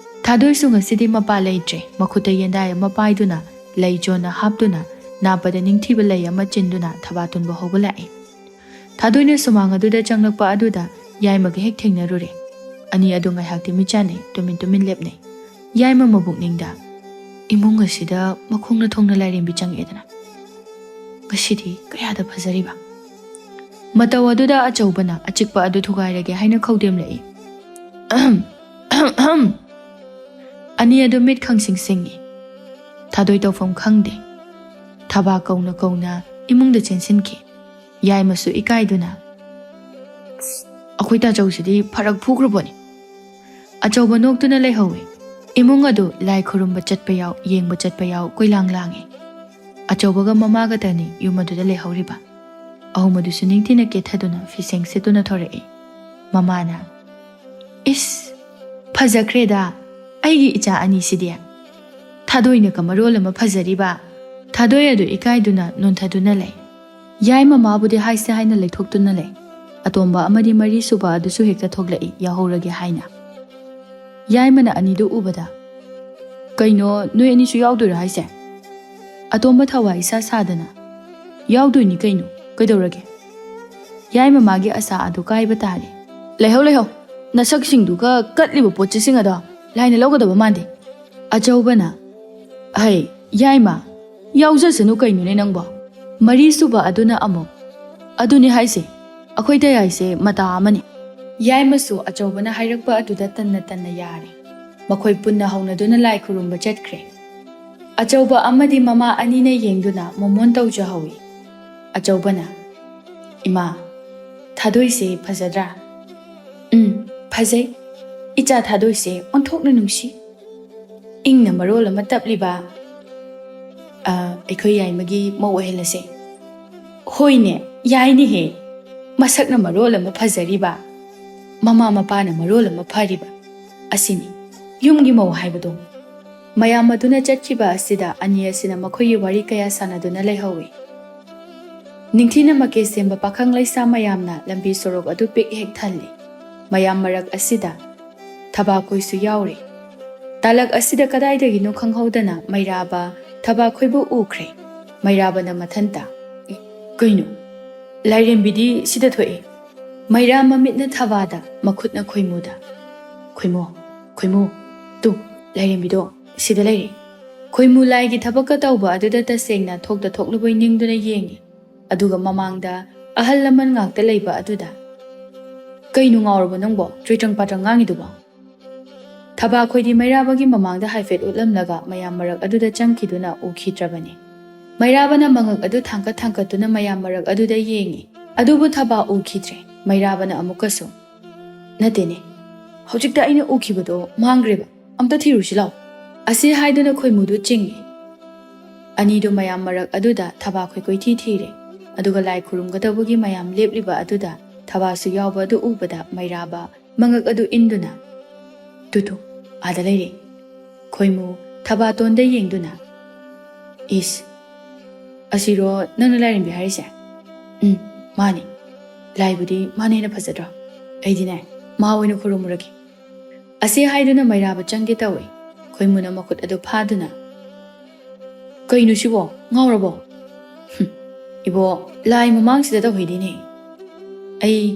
ꯊꯥꯗꯣꯏꯁꯨ ꯉꯁꯤꯗꯤ ꯃꯄꯥ ꯂꯩꯇ꯭ꯔꯦ꯫ ꯃꯈꯨꯠꯇ ꯌꯦꯟꯗꯥꯏ ꯑꯃ ꯄꯥꯏꯗꯨꯅ, ꯂꯩ ꯆꯣꯟꯅ ꯍꯥꯞꯇꯨꯅ, ꯅꯥꯞꯄꯗ ꯅꯤꯡꯊꯤꯕ ꯂꯩ ꯑꯃ ꯆꯤꯟꯗꯨꯅ ꯊꯕꯥꯇꯣꯟꯕ ꯍꯧꯕ ꯂꯥꯛꯏ꯫ ꯊꯥꯗꯣꯏꯅ ꯁꯨꯃꯥꯡ ꯑꯗꯨꯗ ꯆꯪꯂꯛꯄ ꯑꯗꯨꯗ ꯌꯥꯏꯃꯒ ꯍꯦꯛ ꯊꯦꯡꯅꯔꯨꯔꯦ꯫ ꯑꯅꯤ ꯑꯗꯨ ꯉꯥꯏꯍꯥꯛꯇꯤ ꯃꯤꯠ ꯆꯥꯟꯅꯩ, ꯇꯨꯃꯤꯟ ꯇꯨꯃꯤꯟ ꯂꯦꯞꯅꯩ꯫ ꯌꯥꯏꯃ ꯃꯕꯨꯛꯅꯤꯡꯗ, "ꯏꯃꯨꯡ ꯑꯁꯤꯗ ꯃꯈꯣꯡꯅ ꯊꯣꯡꯅ ꯂꯥꯏꯔꯦꯝꯕꯤ ꯆꯪꯉꯛꯑꯦꯗꯅ꯫ ꯉꯁꯤꯗꯤ ꯀꯌꯥꯗ ꯐꯖꯔꯤꯕ!" ꯃꯇꯧ ꯑꯗꯨꯗ ꯑꯆꯧꯕꯅ ꯑꯆꯤꯛꯄ ꯑꯗꯨ ꯊꯨꯒꯥꯏꯔꯒꯦ ꯍꯥꯏꯅ ꯈꯧꯗꯦꯝꯂꯛꯏ꯫ "ꯑꯍꯝ, ꯑꯍꯝ!" ꯑꯅꯤ ꯑꯗꯨ ꯃꯤꯠ ꯈꯪꯁꯤꯡ ꯁꯤꯡꯏ꯫ ꯊꯥꯗꯣꯏ ꯇꯧꯐꯝ ꯈꯪꯗꯦ꯫ ꯊꯕꯥ ꯀꯧꯅ ꯀꯧꯅ ꯏꯃꯨꯡꯗ ꯆꯦꯟꯁꯤꯟꯈꯤ꯫ ꯌꯥꯏꯃꯁꯨ ꯏꯀꯥꯏꯗꯨꯅ, "ꯑꯩꯈꯣꯏ ꯇꯥꯆꯧꯁꯤꯗꯤ ꯐꯔꯛ ꯐꯨꯈ꯭ꯔꯕꯣꯅꯤ꯫" ꯑꯆꯧꯕ ꯅꯣꯛꯇꯨꯅ ꯂꯩꯍꯧꯏ꯫ ꯏꯃꯨꯡ ꯑꯗꯨ ꯂꯥꯏ ꯈꯨꯔꯨꯝꯕ ꯆꯠꯄ ꯌꯥꯎ, ꯌꯦꯡꯕ ꯆꯠꯄ ꯌꯥꯎ ꯀꯣꯏꯂꯥꯡ ꯂꯥꯡꯏ꯫ ꯑꯆꯧꯕꯒ ꯃꯃꯥꯒꯇꯅꯤ ꯌꯨꯝ ꯑꯗꯨꯗ ꯂꯩꯍꯧꯔꯤꯕ꯫ ꯑꯍꯨꯝ ꯑꯗꯨꯁꯨ ꯅꯤꯡꯊꯤꯅ ꯀꯦꯊꯗꯨꯅ ꯐꯤꯁꯦꯡ ꯁꯦꯠꯇꯨꯅ ꯊꯣꯔꯛꯏ꯫ ꯃꯃꯥꯅ, "ꯏꯁ, ꯐꯖꯈ꯭ꯔꯦꯗ ꯑꯩꯒꯤ ꯏꯆꯥ ꯑꯅꯤꯁꯤꯗꯤ꯫ ꯊꯥꯗꯣꯏꯅ ꯀꯃꯔꯣꯜ ꯑꯃ ꯐꯖꯔꯤꯕ!" ꯊꯥꯗꯣꯏ ꯑꯗꯨ ꯏꯀꯥꯏꯗꯨꯅ ꯅꯣꯟꯊꯗꯨꯅ ꯂꯩ꯫ ꯌꯥꯏꯃ ꯃꯥꯕꯨꯗꯤ ꯍꯥꯏꯁꯦ ꯍꯥꯏꯅ ꯂꯩꯊꯣꯛꯇꯨꯅ ꯂꯩ꯫ ꯑꯇꯣꯝꯕ ꯑꯃꯗꯤ ꯃꯔꯤꯁꯨꯕ ꯑꯗꯨꯁꯨ ꯍꯦꯛꯇ ꯊꯣꯛꯂꯛꯏ ꯌꯥꯎꯍꯧꯔꯒꯦ ꯍꯥꯏꯅ꯫ ꯌꯥꯏꯃꯅ ꯑꯅꯤꯗꯨ ꯎꯕꯗ, "ꯀꯩꯅꯣ, ꯅꯣꯏ ꯑꯅꯤꯁꯨ ꯌꯥꯎꯗꯣꯏꯔꯣ ꯍꯥꯏꯁꯦ?" ꯑꯇꯣꯝꯕ ꯊꯋꯥꯏ ꯏꯁꯥ ꯁꯥꯗꯅ, "ꯌꯥꯎꯗꯣꯏꯅꯤ ꯀꯩꯅꯣ, ꯀꯩꯗꯧꯔꯒꯦ?" ꯌꯥꯏꯃ ꯃꯥꯒꯤ ꯑꯁꯥ ꯑꯗꯨ ꯀꯥꯏꯕ ꯇꯥꯔꯦ꯫ "ꯂꯩꯍꯧ, ꯂꯩꯍꯧ, ꯅꯁꯛꯁꯤꯡꯗꯨꯒ ꯀꯠꯂꯤꯕ ꯄꯣꯠ ꯆꯩꯁꯤꯡ ꯑꯗꯣ ꯂꯥꯏꯅ ꯂꯧꯒꯗꯕ ꯃꯥꯟꯗꯦ꯫" ꯑꯆꯧꯕꯅ, "ꯍꯩ, ꯌꯥꯏꯃ, ꯌꯥꯎꯖꯁꯅꯨ ꯀꯩꯅꯣꯅꯦ ꯅꯪꯕꯣ?" ꯃꯔꯤꯁꯨꯕ ꯑꯗꯨꯅ ꯑꯃꯨꯛ, "ꯑꯗꯨꯅꯤ ꯍꯥꯏꯁꯦ, ꯑꯩꯈꯣꯏ ꯇꯌꯥꯏꯁꯦ ꯃꯇꯥ ꯑꯃꯅꯤ꯫" ꯌꯥꯏꯃꯁꯨ ꯑꯆꯧꯕꯅ ꯍꯥꯏꯔꯛꯄ ꯑꯗꯨꯗ ꯇꯟꯅ ꯇꯟꯅ ꯌꯥꯔꯦ꯫ ꯃꯈꯣꯏ ꯄꯨꯟꯅ ꯍꯧꯅꯗꯨꯅ ꯂꯥꯏ ꯈꯨꯔꯨꯝꯕ ꯆꯠꯈ꯭ꯔꯦ꯫ ꯑꯆꯧꯕ ꯑꯃꯗꯤ ꯃꯃꯥ ꯑꯅꯤꯅ ꯌꯦꯡꯗꯨꯅ ꯃꯣꯃꯣꯟ ꯇꯧꯖꯍꯧꯏ꯫ ꯑꯆꯧꯕꯅ, "ꯏꯃꯥ, ꯊꯥꯗꯣꯏꯁꯦ ꯐꯖꯗ꯭ꯔꯥ?" "ꯎꯝ, ꯐꯖꯩ꯫ ꯏꯆꯥ ꯊꯥꯗꯣꯏꯁꯦ ꯑꯣꯟꯊꯣꯛꯅ ꯅꯨꯡꯁꯤ꯫ ꯏꯪꯅ ꯃꯔꯣꯜ ꯑꯃ ꯇꯞꯂꯤꯕ꯫ ꯑ, ꯑꯩꯈꯣꯏ ꯌꯥꯏꯃꯒꯤ ꯃꯧ ꯑꯣꯏꯍꯜꯂꯁꯦ꯫" "ꯍꯣꯏꯅꯦ, ꯌꯥꯏꯅꯦꯍꯦ꯫ ꯃꯁꯛꯅ ꯃꯔꯣꯜ ꯑꯃ ꯐꯖꯔꯤꯕ, ꯃꯃꯥ ꯃꯄꯥꯅ ꯃꯔꯣꯜ ꯑꯃ ꯐꯔꯤꯕ꯫ ꯑꯁꯤꯅꯤ ꯌꯨꯝꯒꯤ ꯃꯧ ꯍꯥꯏꯕꯗꯣ꯫" ꯃꯌꯥꯝ ꯑꯗꯨꯅ ꯆꯠꯈꯤꯕ ꯑꯁꯤꯗ ꯑꯅꯤ ꯑꯁꯤꯅ ꯃꯈꯣꯏꯒꯤ ꯋꯥꯔꯤ ꯀꯌꯥ ꯁꯥꯟꯅꯗꯨꯅ ꯂꯩꯍꯧꯏ꯫ ꯅꯤꯡꯊꯤꯅ ꯃꯀꯦ ꯁꯦꯝꯕ ꯄꯥꯈꯪ ꯂꯩꯁꯥ ꯃꯌꯥꯝꯅ ꯂꯝꯕꯤ ꯁꯣꯔꯣꯛ ꯑꯗꯨ ꯄꯤꯛ ꯍꯦꯛ ꯊꯜꯂꯤ꯫ ꯃꯌꯥꯝ ꯃꯔꯛ ꯑꯁꯤꯗ ꯊꯕꯥꯈꯣꯏꯁꯨ ꯌꯥꯎꯔꯤ꯫ ꯇꯥꯂꯛ ꯑꯁꯤꯗ ꯀꯗꯥꯏꯗꯒꯤꯅꯣ ꯈꯪꯍꯧꯗꯅ ꯃꯩꯔꯥꯕ ꯊꯕꯥꯈꯣꯏꯕꯨ ꯎꯈ꯭ꯔꯦ꯫ ꯃꯩꯔꯥꯕꯅ ꯃꯊꯟꯇ, "ꯀꯩꯅꯣ? ꯂꯥꯏꯔꯦꯝꯕꯤꯗꯤ ꯁꯤꯗ ꯊꯣꯛꯏ?" ꯃꯩꯔꯥ ꯃꯃꯤꯠꯅ ꯊꯕꯥꯗ, ꯃꯈꯨꯠꯅ ꯈꯣꯏꯃꯨꯗ꯫ "ꯈꯣꯏꯃꯨ, ꯈꯣꯏꯃꯨ, ꯇꯨ, ꯂꯥꯏꯔꯦꯝꯕꯤꯗꯣ ꯁꯤꯗ ꯂꯩꯔꯦ꯫" ꯈꯣꯏꯃꯨ ꯂꯥꯏꯒꯤ ꯊꯕꯛꯀ ꯇꯧꯕ ꯑꯗꯨꯗ ꯇꯁꯦꯡꯅ ꯊꯣꯛꯇ ꯊꯣꯛꯂꯨꯕꯣꯏ ꯅꯤꯡꯗꯨꯅ ꯌꯦꯡꯉꯤ꯫ ꯑꯗꯨꯒ ꯃꯃꯥꯡꯗ ꯑꯍꯜ ꯂꯃꯟ ꯉꯥꯛꯇ ꯂꯩꯕ ꯑꯗꯨꯗ, "ꯀꯩꯅꯣ ꯉꯥꯎꯔꯕꯣ ꯅꯪꯕꯣ? ꯆꯣꯏꯇ꯭ꯔꯪ ꯄꯥꯇ꯭ꯔꯪ ꯉꯥꯡꯉꯤꯗꯨꯕꯣ?" ꯊꯕꯥꯈꯣꯏꯗꯤ ꯃꯩꯔꯥꯕꯒꯤ ꯃꯃꯥꯡꯗ ꯍꯥꯏꯐꯦꯠ ꯎꯠꯂꯝꯂꯒ ꯃꯌꯥꯝ ꯃꯔꯛ ꯑꯗꯨꯗ ꯆꯪꯈꯤꯗꯨꯅ ꯎꯈꯤꯗ꯭ꯔꯕꯅꯤ꯫ ꯃꯩꯔꯥꯕꯅ ꯃꯉꯛ ꯑꯗꯨ ꯊꯥꯡꯀꯠ ꯊꯥꯡꯀꯠꯇꯨꯅ ꯃꯌꯥꯝ ꯃꯔꯛ ꯑꯗꯨꯗ ꯌꯦꯡꯉꯤ꯫ ꯑꯗꯨꯕꯨ ꯊꯕꯥ ꯎꯈꯤꯗ꯭ꯔꯦ꯫ ꯃꯩꯔꯥꯕꯅ ꯑꯃꯨꯛꯀꯁꯨ, "ꯅꯠꯇꯦꯅꯦ, ꯍꯧꯖꯤꯛꯇ ꯑꯩꯅ ꯎꯈꯤꯕꯗꯣ ꯃꯥꯡꯈ꯭ꯔꯦꯕ꯫ ꯑꯝꯇ ꯊꯤꯔꯨꯁꯤ ꯂꯥꯎ꯫" ꯑꯁꯤ ꯍꯥꯏꯗꯨꯅ ꯈꯣꯏꯃꯨꯗꯨ ꯆꯤꯡꯏ꯫ ꯑꯅꯤꯗꯨ ꯃꯌꯥꯝ ꯃꯔꯛ ꯑꯗꯨꯗ ꯊꯕꯥꯈꯣꯏ ꯀꯣꯏꯊꯤ ꯊꯤꯔꯦ꯫ ꯑꯗꯨꯒ ꯂꯥꯏ ꯈꯨꯔꯨꯝꯒꯗꯧꯕꯒꯤ ꯃꯌꯥꯝ ꯂꯦꯞꯂꯤꯕ ꯑꯗꯨꯗ ꯊꯕꯥꯁꯨ ꯌꯥꯎꯕ ꯑꯗꯨ ꯎꯕꯗ ꯃꯩꯔꯥꯕ ꯃꯉꯛ ꯑꯗꯨ ꯏꯟꯗꯨꯅ, "ꯇꯨ ꯇꯨ, ꯑꯥꯗ ꯂꯩꯔꯦ꯫" ꯈꯣꯏꯃꯨ ꯊꯕꯥꯇꯣꯟꯗ ꯌꯦꯡꯗꯨꯅ, "ꯏꯁ, ꯑꯁꯤꯔꯣ ꯅꯪꯅ ꯂꯥꯏꯔꯦꯝꯕꯤ ꯍꯥꯏꯔꯤꯁꯦ?" "ꯎꯝ, ꯃꯥꯅꯤ꯫ ꯂꯥꯏꯕꯨꯗꯤ ꯃꯥꯅ ꯍꯦꯟꯅ ꯐꯖꯗ꯭ꯔꯣ? ꯑꯩꯗꯤꯅꯦ, ꯃꯥ ꯑꯣꯏꯅ ꯈꯨꯔꯨꯝꯃꯨꯔꯒꯦ꯫" ꯑꯁꯤ ꯍꯥꯏꯗꯨꯅ ꯃꯩꯔꯥꯕ ꯆꯪꯒꯦ ꯇꯧꯏ꯫ ꯈꯣꯏꯃꯨꯅ ꯃꯈꯨꯠ ꯑꯗꯨ ꯐꯥꯗꯨꯅ, "ꯀꯩꯅꯣ ꯁꯤꯕꯣ? ꯉꯥꯎꯔꯕꯣ?" "ꯍꯨꯝ, ꯏꯕꯣ, ꯂꯥꯏ ꯃꯃꯥꯡꯁꯤꯗ ꯇꯧꯍꯩꯗꯦꯅꯦ꯫ ꯑꯩ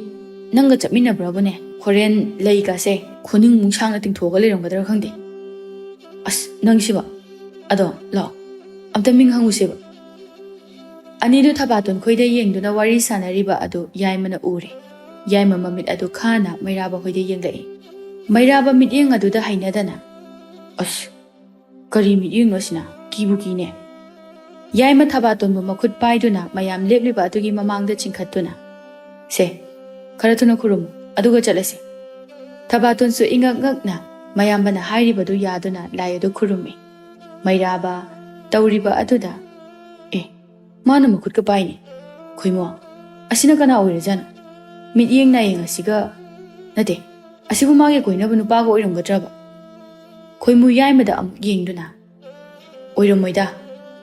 ꯅꯪꯒ ꯆꯠꯃꯤꯟꯅꯕ꯭ꯔꯕꯨꯅꯦ, ꯍꯣꯔꯦꯟ ꯂꯩꯒꯁꯦ ꯈꯨꯅꯤꯡꯃꯨꯛ ꯁꯥꯡꯅ ꯇꯤꯡꯊꯣꯛꯑꯒ ꯂꯩꯔꯝꯒꯗ꯭ꯔꯥ ꯈꯪꯗꯦ꯫ ꯑꯁ, ꯅꯪꯁꯤꯕ꯫ ꯑꯗꯣ, ꯂꯥꯛꯑꯣ, ꯑꯝꯇ ꯃꯤꯡ ꯍꯪꯉꯨꯁꯦꯕ꯫" ꯑꯅꯤꯗꯨ ꯊꯕꯥꯇꯣꯟ ꯈꯣꯏꯗ ꯌꯦꯡꯗꯨꯅ ꯋꯥꯔꯤ ꯁꯥꯟꯅꯔꯤꯕ ꯑꯗꯨ ꯌꯥꯏꯃꯅ ꯎꯔꯦ꯫ ꯌꯥꯏꯃ ꯃꯃꯤꯠ ꯑꯗꯨ ꯈꯥꯅ ꯃꯩꯔꯥꯕ ꯍꯣꯏꯗ ꯌꯦꯡꯂꯛꯏ꯫ ꯃꯩꯔꯥꯕ ꯃꯤꯠꯌꯦꯡ ꯑꯗꯨꯗ ꯍꯩꯅꯗꯅ, "ꯑꯁ, ꯀꯔꯤ ꯃꯤꯠꯌꯦꯡꯅꯣ ꯑꯁꯤꯅ? ꯀꯤꯕꯨ ꯀꯤꯅꯦ꯫" ꯌꯥꯏꯃ ꯊꯕꯥꯇꯣꯟꯕꯨ ꯃꯈꯨꯠ ꯄꯥꯏꯗꯨꯅ ꯃꯌꯥꯝ ꯂꯦꯞꯂꯤꯕ ꯑꯗꯨꯒꯤ ꯃꯃꯥꯡꯗ ꯆꯤꯡꯈꯠꯇꯨꯅ, "ꯁꯦ, ꯈꯔ ꯊꯨꯅ ꯈꯨꯔꯨꯝꯃꯨ, ꯑꯗꯨꯒ ꯆꯠꯂꯁꯤ꯫" ꯊꯕꯥꯇꯣꯟꯁꯨ ꯏꯉꯛ ꯉꯛꯅ ꯃꯌꯥꯝꯕꯅ ꯍꯥꯏꯔꯤꯕꯗꯨ ꯌꯥꯗꯨꯅ ꯂꯥꯏ ꯑꯗꯨ ꯈꯨꯔꯨꯝꯃꯤ꯫ ꯃꯩꯔꯥꯕ ꯇꯧꯔꯤꯕ ꯑꯗꯨꯗ, "ꯑꯦ, ꯃꯥꯅ ꯃꯈꯨꯠꯀ ꯄꯥꯏꯅꯦ꯫ ꯈꯣꯏꯃꯣ, ꯑꯁꯤꯅ ꯀꯅꯥ ꯑꯣꯏꯔꯖꯥꯠꯅꯣ? ꯃꯤꯠꯌꯦꯡ ꯅꯥꯌꯦꯡ ꯑꯁꯤꯒ, ꯅꯠꯇꯦ, ꯑꯁꯤꯕꯨ ꯃꯥꯒꯤ ꯀꯣꯏꯅꯕ ꯅꯨꯄꯥꯒ ꯑꯣꯏꯔꯝꯒꯗ꯭ꯔꯕ?" ꯈꯣꯏꯃꯨ ꯌꯥꯏꯃꯗ ꯑꯃꯨꯛ ꯌꯦꯡꯗꯨꯅ, "ꯑꯣꯏꯔꯝꯃꯣꯏꯗ,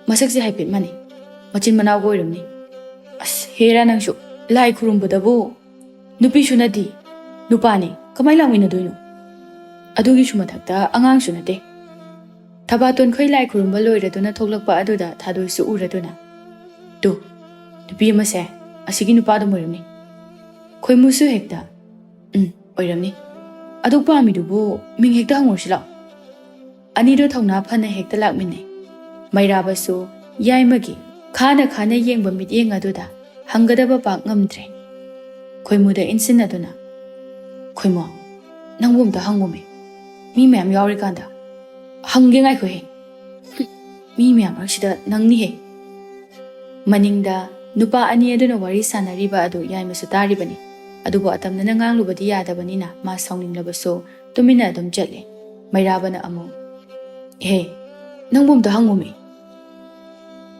ꯃꯁꯛꯁꯦ ꯍꯥꯏꯐꯦꯠ ꯃꯥꯟꯅꯩ, ꯃꯆꯤꯟ ꯃꯅꯥꯎꯒ ꯑꯣꯏꯔꯝꯅꯤ꯫ ꯑꯁ, ꯍꯦꯔꯥ ꯅꯪꯁꯨ, ꯂꯥꯏ ꯈꯨꯔꯨꯝꯕꯗꯕꯨ ꯅꯨꯄꯤꯁꯨ ꯅꯠꯇꯦ, ꯅꯨꯄꯥꯅꯤ, ꯀꯃꯥꯏꯅ ꯂꯥꯛꯃꯤꯟꯅꯗꯣꯏꯅꯣ? ꯑꯗꯨꯒꯤꯁꯨ ꯃꯊꯛꯇ ꯑꯉꯥꯡꯁꯨ ꯅꯠꯇꯦ"꯫ ꯊꯕꯥꯇꯣꯟꯈꯣꯏ ꯂꯥꯏ ꯈꯨꯔꯨꯝꯕ ꯂꯣꯏꯔꯗꯨꯅ ꯊꯣꯛꯂꯛꯄ ꯑꯗꯨꯗ ꯊꯥꯗꯣꯏꯁꯨ ꯎꯔꯗꯨꯅ, "ꯇꯨ, ꯅꯨꯄꯤ ꯑꯃꯁꯦ ꯑꯁꯤꯒꯤ ꯅꯨꯄꯥꯗꯨ ꯑꯣꯏꯔꯝꯅꯤ"꯫ ꯈꯣꯏꯃꯨꯁꯨ ꯍꯦꯛꯇ, "ꯎꯝ, ꯑꯣꯏꯔꯝꯅꯤ꯫ ꯑꯗꯨ ꯄꯥꯝꯃꯤꯗꯨꯕꯨ ꯃꯤꯡ ꯍꯦꯛꯇ ꯍꯪꯉꯨꯔꯁꯤ ꯂꯥꯛꯑꯣ"꯫ ꯑꯅꯤꯗꯨ ꯊꯧꯅꯥ ꯐꯅ ꯍꯦꯛꯇ ꯂꯥꯛꯃꯤꯟꯅꯩ꯫ ꯃꯩꯔꯥꯕꯁꯨ ꯌꯥꯏꯃꯒꯤ ꯈꯥꯅ ꯈꯥꯅ ꯌꯦꯡꯕ ꯃꯤꯠꯌꯦꯡ ꯑꯗꯨꯗ ꯍꯪꯒꯗꯕ ꯄꯥꯛ ꯉꯝꯗ꯭ꯔꯦ꯫ ꯈꯣꯏꯃꯨꯗ ꯏꯟꯁꯤꯟꯅꯗꯨꯅ, "ꯈꯣꯏꯃꯨ, ꯅꯪꯕꯨ ꯑꯝꯇ ꯍꯪꯉꯨꯃꯦ, ꯃꯤ ꯃꯌꯥꯝ ꯌꯥꯎꯔꯤꯀꯥꯟꯗ꯫ ꯍꯪꯒꯦ, ꯉꯥꯏꯈꯣꯍꯦ꯫ ꯃꯤ ꯃꯌꯥꯝ ꯃꯔꯛꯁꯤꯗ ꯅꯪꯅꯤꯍꯦ"꯫ ꯃꯅꯤꯡꯗ ꯅꯨꯄꯥ ꯑꯅꯤ ꯑꯗꯨꯅ ꯋꯥꯔꯤ ꯁꯥꯟꯅꯔꯤꯕ ꯑꯗꯨ ꯌꯥꯏꯃꯁꯨ ꯇꯥꯔꯤꯕꯅꯤ꯫ ꯑꯗꯨꯕꯨ ꯑꯇꯝꯅꯅ ꯉꯥꯡꯂꯨꯕꯗꯤ ꯌꯥꯗꯕꯅꯤꯅ ꯃꯥ ꯁꯥꯎꯅꯤꯡꯂꯕꯁꯨ ꯇꯨꯃꯤꯟꯅ ꯑꯗꯨꯝ ꯆꯠꯂꯦ꯫ ꯃꯩꯔꯥꯕꯅ ꯑꯃꯨꯛ, "ꯍꯦ, ꯅꯪꯕꯨ ꯑꯝꯇ ꯍꯪꯉꯨꯃꯤ꯫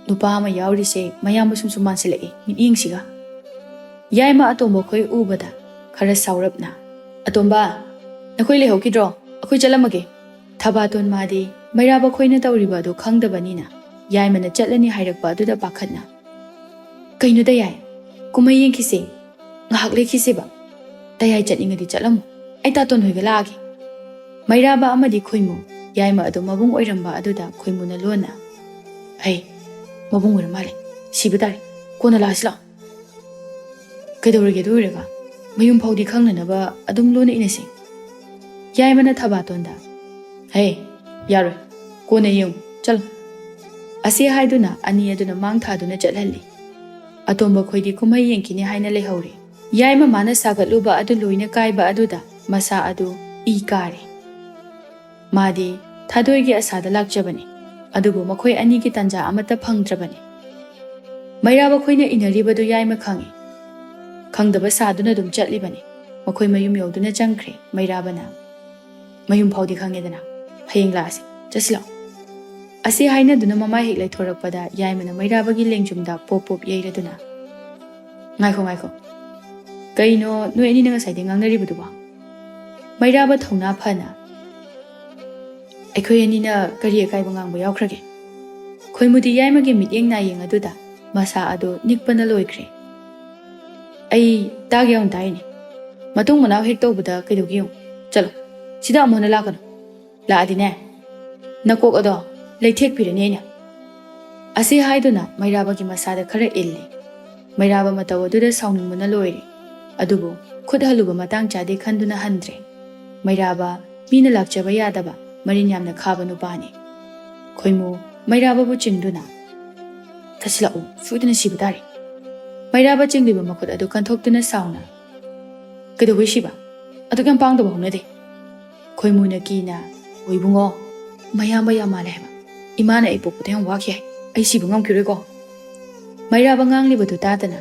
ꯅꯨꯄꯥ ꯑꯃ ꯌꯥꯎꯔꯤꯁꯦ ꯃꯌꯥꯝꯕ ꯁꯨꯝ ꯁꯨꯝ ꯃꯥꯟꯁꯤꯜꯂꯛꯏ ꯃꯤꯠꯌꯦꯡꯁꯤꯒ"꯫ ꯌꯥꯏꯃ ꯑꯇꯣꯝꯕ ꯈꯣꯏ ꯎꯕꯗ ꯈꯔ ꯁꯥꯎꯔꯞꯅ, "ꯑꯇꯣꯝꯕ, ꯅꯈꯣꯏ ꯂꯩꯍꯧꯈꯤꯗ꯭ꯔꯣ? ꯑꯩꯈꯣꯏ ꯆꯠꯂꯝꯃꯒꯦ"꯫ ꯊꯕꯥꯇꯣꯟ ꯃꯥꯗꯤ ꯃꯩꯔꯥꯕ ꯈꯣꯏꯅ ꯇꯧꯔꯤꯕ ꯑꯗꯨ ꯈꯪꯗꯕꯅꯤꯅ ꯌꯥꯏꯃꯅ ꯆꯠꯂꯅꯤ ꯍꯥꯏꯔꯛꯄ ꯑꯗꯨꯗ ꯄꯥꯈꯠꯅ, "ꯀꯩꯅꯣ ꯇꯌꯥꯏ? ꯀꯨꯝꯍꯩ ꯌꯦꯡꯈꯤꯁꯦ꯫ ꯉꯥꯏꯍꯥꯛ ꯂꯩꯈꯤꯁꯦꯕ꯫ ꯇꯌꯥꯏ ꯆꯠꯅꯤꯡꯉꯗꯤ ꯆꯠꯂꯝꯃꯣ꯫ ꯑꯩ ꯇꯥꯇꯣꯟ ꯍꯣꯏꯒ ꯂꯥꯛꯑꯒꯦ"꯫ ꯃꯩꯔꯥꯕ ꯑꯃꯗꯤ ꯈꯣꯏꯃꯨ, ꯌꯥꯏꯃ ꯑꯗꯨ ꯃꯕꯨꯡ ꯑꯣꯏꯔꯝꯕ ꯑꯗꯨꯗ ꯈꯣꯏꯃꯨꯅ ꯂꯣꯟꯅ, "ꯍꯩ, ꯃꯕꯨꯡ ꯑꯣꯏꯔ ꯃꯥꯜꯂꯦ꯫ ꯁꯤꯕ ꯇꯥꯔꯦ꯫ ꯀꯣꯟꯅ ꯂꯥꯛꯑꯁꯤ ꯂꯥꯛꯑꯣ"꯫ "ꯀꯩꯗꯧꯔꯒꯦ ꯑꯗꯨ ꯑꯣꯏꯔꯒ? ꯃꯌꯨꯝ ꯐꯥꯎꯗꯤ ꯈꯪꯅꯅꯕ ꯑꯗꯨꯝ ꯂꯣꯟꯅ ꯏꯅꯁꯤ"꯫ ꯌꯥꯏꯃꯅ ꯊꯕꯥꯇꯣꯟꯗ, "ꯍꯦ, ꯌꯥꯔꯣꯏ꯫ ꯀꯣꯟꯅ ꯌꯦꯡꯉꯨ꯫ ꯆꯠꯂꯣ"꯫ ꯑꯁꯤ ꯍꯥꯏꯗꯨꯅ ꯑꯅꯤ ꯑꯗꯨꯅ ꯃꯥꯡ ꯊꯥꯗꯨꯅ ꯆꯠꯍꯜꯂꯤ꯫ ꯑꯇꯣꯝꯕ ꯈꯣꯏꯗꯤ ꯀꯨꯝꯍꯩ ꯌꯦꯡꯈꯤꯅꯤ ꯍꯥꯏꯅ ꯂꯩꯍꯧꯔꯦ꯫ ꯌꯥꯏꯃ ꯃꯥꯅ ꯁꯥꯒꯠꯂꯨꯕ ꯑꯗꯨ ꯂꯣꯏꯅ ꯀꯥꯏꯕ ꯑꯗꯨꯗ ꯃꯁꯥ ꯑꯗꯨ ꯏ ꯀꯥꯔꯦ꯫ ꯃꯥꯗꯤ ꯊꯥꯗꯣꯏꯒꯤ ꯑꯁꯥꯗ ꯂꯥꯛꯆꯕꯅꯤ, ꯑꯗꯨꯕꯨ ꯃꯈꯣꯏ ꯑꯅꯤꯒꯤ ꯇꯥꯟꯖꯥ ꯑꯃꯠꯇ ꯐꯪꯗ꯭ꯔꯕꯅꯤ꯫ ꯃꯩꯔꯥꯕ ꯈꯣꯏꯅ ꯏꯟꯅꯔꯤꯕꯗꯨ ꯌꯥꯏꯃ ꯈꯪꯏ꯫ ꯈꯪꯗꯕ ꯁꯥꯗꯨꯅ ꯑꯗꯨꯝ ꯆꯠꯂꯤꯕꯅꯤ꯫ ꯃꯈꯣꯏ ꯃꯌꯨꯝ ꯌꯧꯗꯨꯅ ꯆꯪꯈ꯭ꯔꯦ꯫ ꯃꯩꯔꯥꯕꯅ, "ꯃꯌꯨꯝ ꯐꯥꯎꯗꯤ ꯈꯪꯉꯦꯗꯅ, ꯍꯌꯦꯡ ꯂꯥꯛꯑꯁꯤ, ꯆꯠꯁꯤ ꯂꯥꯛꯑꯣ"꯫ ꯑꯁꯤ ꯍꯥꯏꯅꯗꯨꯅ ꯃꯃꯥꯏ ꯍꯦꯛ ꯂꯩꯊꯣꯔꯛꯄꯗ ꯌꯥꯏꯃꯅ ꯃꯩꯔꯥꯕꯒꯤ ꯂꯦꯡꯖꯨꯝꯗ ꯄꯣꯞ ꯄꯣꯞ ꯌꯩꯔꯗꯨꯅ, "ꯉꯥꯏꯈꯣ, ꯉꯥꯏꯈꯣ꯫ ꯀꯩꯅꯣ ꯅꯣꯏ ꯑꯅꯤꯅ ꯉꯁꯥꯏꯗꯩ ꯉꯥꯡꯅꯔꯤꯕꯗꯨꯕꯣ?" ꯃꯩꯔꯥꯕ ꯊꯧꯅꯥ ꯐꯅ, ꯑꯩꯈꯣꯏ ꯑꯅꯤꯅ ꯀꯔꯤ ꯑꯀꯥꯏꯕ ꯉꯥꯡꯕ ꯌꯥꯎꯈ꯭ꯔꯒꯦ? ꯈꯣꯏꯃꯨꯗꯤ ꯌꯥꯏꯃꯒꯤ ꯃꯤꯠꯌꯦꯡ ꯅꯥꯌꯦꯡ ꯑꯗꯨꯗ ꯃꯁꯥ ꯑꯗꯨ ꯅꯤꯛꯄꯅ ꯂꯣꯏꯈ꯭ꯔꯦ꯫ "ꯑꯩ ꯇꯥꯒꯦ ꯌꯥꯎꯅ ꯇꯥꯏꯅꯦ꯫ ꯃꯇꯨꯡ ꯃꯅꯥꯎ ꯍꯦꯛ ꯇꯧꯕꯗ ꯀꯩꯗꯧꯒꯦ ꯌꯦꯡꯉꯨ꯫ ꯆꯠꯂꯣ, ꯁꯤꯗ ꯑꯃꯨꯛ ꯍꯟꯅ ꯂꯥꯛꯀꯅꯨ꯫ ꯂꯥꯛꯑꯗꯤꯅꯦ, ꯅꯀꯣꯛ ꯑꯗꯣ ꯂꯩꯊꯦꯛꯄꯤꯔꯅꯤ ꯑꯩꯅ"꯫ ꯑꯁꯤ ꯍꯥꯏꯗꯨꯅ ꯃꯩꯔꯥꯕꯒꯤ ꯃꯁꯥꯗ ꯈꯔ ꯏꯜꯂꯤ꯫ ꯃꯩꯔꯥꯕ ꯃꯇꯧ ꯑꯗꯨꯗ ꯁꯥꯎꯅꯤꯡꯕꯅ ꯂꯣꯏꯔꯦ꯫ ꯑꯗꯨꯕꯨ ꯈꯨꯠ ꯍꯜꯂꯨꯕ ꯃꯇꯥꯡ ꯆꯥꯗꯦ ꯈꯟꯗꯨꯅ ꯍꯟꯗ꯭ꯔꯦ꯫ ꯃꯩꯔꯥꯕ, ꯃꯤꯅ ꯂꯥꯛꯆꯕ ꯌꯥꯗꯕ, ꯃꯔꯤꯟ ꯌꯥꯝꯅ ꯈꯥꯕ ꯅꯨꯄꯥꯅꯤ꯫ ꯈꯣꯏꯃꯨ ꯃꯩꯔꯥꯕꯕꯨ ꯆꯤꯡꯗꯨꯅ, "ꯆꯠꯁꯤꯜꯂꯛꯎ, ꯁꯣꯏꯗꯅ ꯁꯤꯕ ꯇꯥꯔꯦ"꯫ ꯃꯩꯔꯥꯕ ꯆꯤꯡꯂꯤꯕ ꯃꯈꯨꯠ ꯑꯗꯨ ꯀꯟꯊꯣꯛꯇꯨꯅ ꯁꯥꯎꯅ, "ꯀꯩꯗꯧꯕꯩ ꯁꯤꯕ? ꯑꯗꯨꯛ ꯌꯥꯝ ꯄꯥꯡꯗꯕ ꯍꯧꯅꯗꯦ"꯫ ꯈꯣꯏꯃꯨꯅ ꯀꯤꯅ, "ꯑꯣ ꯏꯕꯨꯡꯉꯣ, ꯃꯌꯥꯝꯕ ꯌꯥꯝ ꯃꯥꯜꯂꯦ ꯍꯥꯏꯕ꯫ ꯏꯃꯥꯅ ꯑꯩ ꯄꯣꯛꯄꯗ ꯌꯥꯝ ꯋꯥꯈꯤ ꯍꯥꯏ꯫ ꯑꯩ ꯁꯤꯕ ꯉꯝꯈꯤꯔꯣꯏꯀꯣ"꯫ ꯃꯩꯔꯥꯕ ꯉꯥꯡꯂꯤꯕꯗꯨ ꯇꯥꯗꯅ,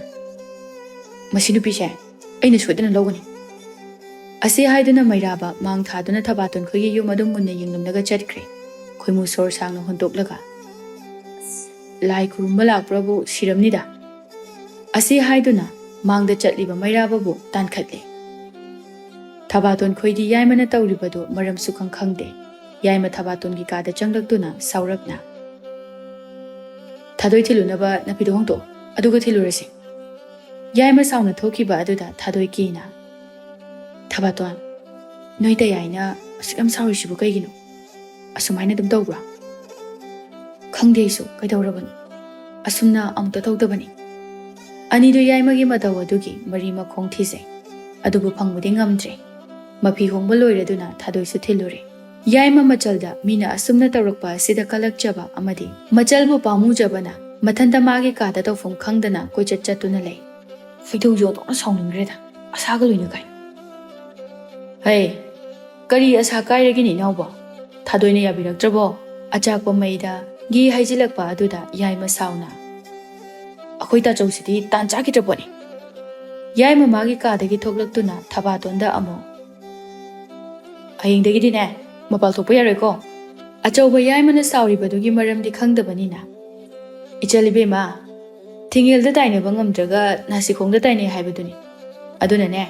"ꯃꯁꯤ ꯅꯨꯄꯤꯁꯦ ꯑꯩꯅ ꯁꯣꯏꯗꯅ ꯂꯧꯒꯅꯤ"꯫ ꯑꯁꯤ ꯍꯥꯏꯗꯨꯅ ꯃꯩꯔꯥꯕ ꯃꯥꯡ ꯊꯥꯗꯨꯅ ꯊꯕꯥꯇꯣꯟ ꯈꯣꯏꯒꯤ ꯌꯨꯝ ꯑꯗꯨ ꯃꯨꯟꯅ ꯌꯦꯡꯂꯝꯂꯒ ꯆꯠꯈ꯭ꯔꯦ꯫ ꯈꯣꯏꯃꯨ ꯁꯣꯔ ꯁꯥꯡꯅ ꯍꯣꯟꯇꯣꯛꯂꯒ, "ꯂꯥꯏ ꯈꯨꯔꯨꯝꯕ ꯂꯥꯛꯄ꯭ꯔꯕꯨ ꯁꯤꯔꯝꯅꯤꯗ"꯫ ꯑꯁꯤ ꯍꯥꯏꯗꯨꯅ ꯃꯥꯡꯗ ꯆꯠꯂꯤꯕ ꯃꯩꯔꯥꯕꯕꯨ ꯇꯥꯟꯈꯠꯂꯦ꯫ ꯊꯕꯥꯇꯣꯟ ꯈꯣꯏꯗꯤ ꯌꯥꯏꯃꯅ ꯇꯧꯔꯤꯕꯗꯨ ꯃꯔꯝꯁꯨ ꯈꯪ ꯈꯪꯗꯦ꯫ ꯌꯥꯏꯃ ꯊꯕꯥꯇꯣꯟꯒꯤ ꯀꯥꯗ ꯆꯪꯂꯛꯇꯨꯅ ꯁꯥꯎꯔꯞꯅ, "ꯊꯥꯗꯣꯏ ꯊꯤꯜꯂꯨꯅꯕ ꯅꯐꯤꯗꯣ ꯍꯣꯡꯗꯣꯛꯑꯣ, ꯑꯗꯨꯒ ꯊꯤꯜꯂꯨꯔꯁꯤ"꯫ ꯌꯥꯏꯃ ꯁꯥꯎꯅ ꯊꯣꯛꯈꯤꯕ ꯑꯗꯨꯗ ꯊꯥꯗꯣꯏ ꯀꯤꯅ, "ꯊꯕꯥꯇꯣꯟ, ꯅꯣꯏ ꯇꯌꯥꯏꯅ ꯑꯁꯨꯛ ꯌꯥꯝ ꯁꯥꯎꯔꯤꯁꯤꯕꯨ ꯀꯩꯒꯤꯅꯣ? ꯑꯁꯨꯃꯥꯏꯅ ꯑꯗꯨꯝ ꯇꯧꯕ꯭ꯔꯥ?" "ꯈꯪꯗꯦ ꯑꯩꯁꯨ ꯀꯩꯗꯧꯔꯕꯅꯣ꯫ ꯑꯁꯨꯝꯅ ꯑꯃꯨꯛꯇ ꯇꯧꯗꯕꯅꯤ"꯫ ꯑꯅꯤꯗꯨ ꯌꯥꯏꯃꯒꯤ ꯃꯇꯧ ꯑꯗꯨꯒꯤ ꯃꯔꯤ ꯃꯈꯣꯡ ꯊꯤꯖꯩ꯫ ꯑꯗꯨꯕꯨ ꯐꯪꯕꯗꯤ ꯉꯝꯗ꯭ꯔꯦ꯫ ꯃꯐꯤ ꯍꯣꯡꯕ ꯂꯣꯏꯔꯗꯨꯅ ꯊꯥꯗꯣꯏꯁꯨ ꯊꯤꯜꯂꯨꯔꯦ꯫ ꯌꯥꯏꯃ ꯃꯆꯜꯗ ꯃꯤꯅ ꯑꯁꯨꯝꯅ ꯇꯧꯔꯛꯄ ꯑꯁꯤꯗ ꯀꯜꯂꯛꯆꯕ ꯑꯃꯗꯤ ꯃꯆꯜꯕꯨ ꯄꯥꯝꯃꯨꯖꯕꯅ ꯃꯊꯟꯇ ꯃꯥꯒꯤ ꯀꯥꯗ ꯇꯧꯐꯝ ꯈꯪꯗꯅ ꯀꯣꯏꯆꯠ ꯆꯠꯇꯨꯅ ꯂꯩ꯫ ꯈꯣꯏꯗꯧꯁꯦ ꯑꯣꯟꯊꯣꯛꯅ ꯁꯥꯎꯅꯤꯡꯈ꯭ꯔꯦꯗ, ꯑꯁꯥꯒ ꯂꯣꯏꯅ ꯀꯥꯏ꯫ "ꯍꯩ, ꯀꯔꯤ ꯑꯁꯥ ꯀꯥꯏꯔꯒꯦꯅꯦ ꯏꯅꯥꯎꯕꯣ?" ꯊꯥꯗꯣꯏꯅ ꯌꯥꯕꯤꯔꯛꯇ꯭ꯔꯕꯣ? ꯑꯆꯥꯛꯄ ꯃꯩꯗ ꯘꯤ ꯍꯩꯖꯤꯜꯂꯛꯄ ꯑꯗꯨꯗ ꯌꯥꯏꯃ ꯁꯥꯎꯅ, "ꯑꯩꯈꯣꯏ ꯇꯥꯆꯧꯁꯤꯗꯤ ꯇꯥꯟ ꯆꯥꯈꯤꯗ꯭ꯔ ꯄꯣꯠꯅꯤ"꯫ ꯌꯥꯏꯃ ꯃꯥꯒꯤ ꯀꯥꯗꯒꯤ ꯊꯣꯛꯂꯛꯇꯨꯅ ꯊꯕꯥꯇꯣꯟꯗ ꯑꯃꯨꯛ, "ꯍꯌꯦꯡꯗꯒꯤꯗꯤꯅꯦ, ꯃꯄꯥꯜ ꯊꯣꯛꯄ ꯌꯥꯔꯣꯏꯀꯣ"꯫ ꯑꯆꯧꯕ ꯌꯥꯏꯃꯅ ꯁꯥꯎꯔꯤꯕꯗꯨꯒꯤ ꯃꯔꯝꯗꯤ ꯈꯪꯗꯕꯅꯤꯅ, "ꯏꯆꯜ ꯏꯕꯦꯝꯃ, ꯊꯤꯡꯉꯦꯜꯗ ꯇꯥꯏꯅꯕ ꯉꯝꯗ꯭ꯔꯒ ꯅꯥꯁꯤꯈꯣꯡꯗ ꯇꯥꯏꯅꯩ ꯍꯥꯏꯕꯗꯨꯅꯤ꯫ ꯑꯗꯨꯅꯅꯦ,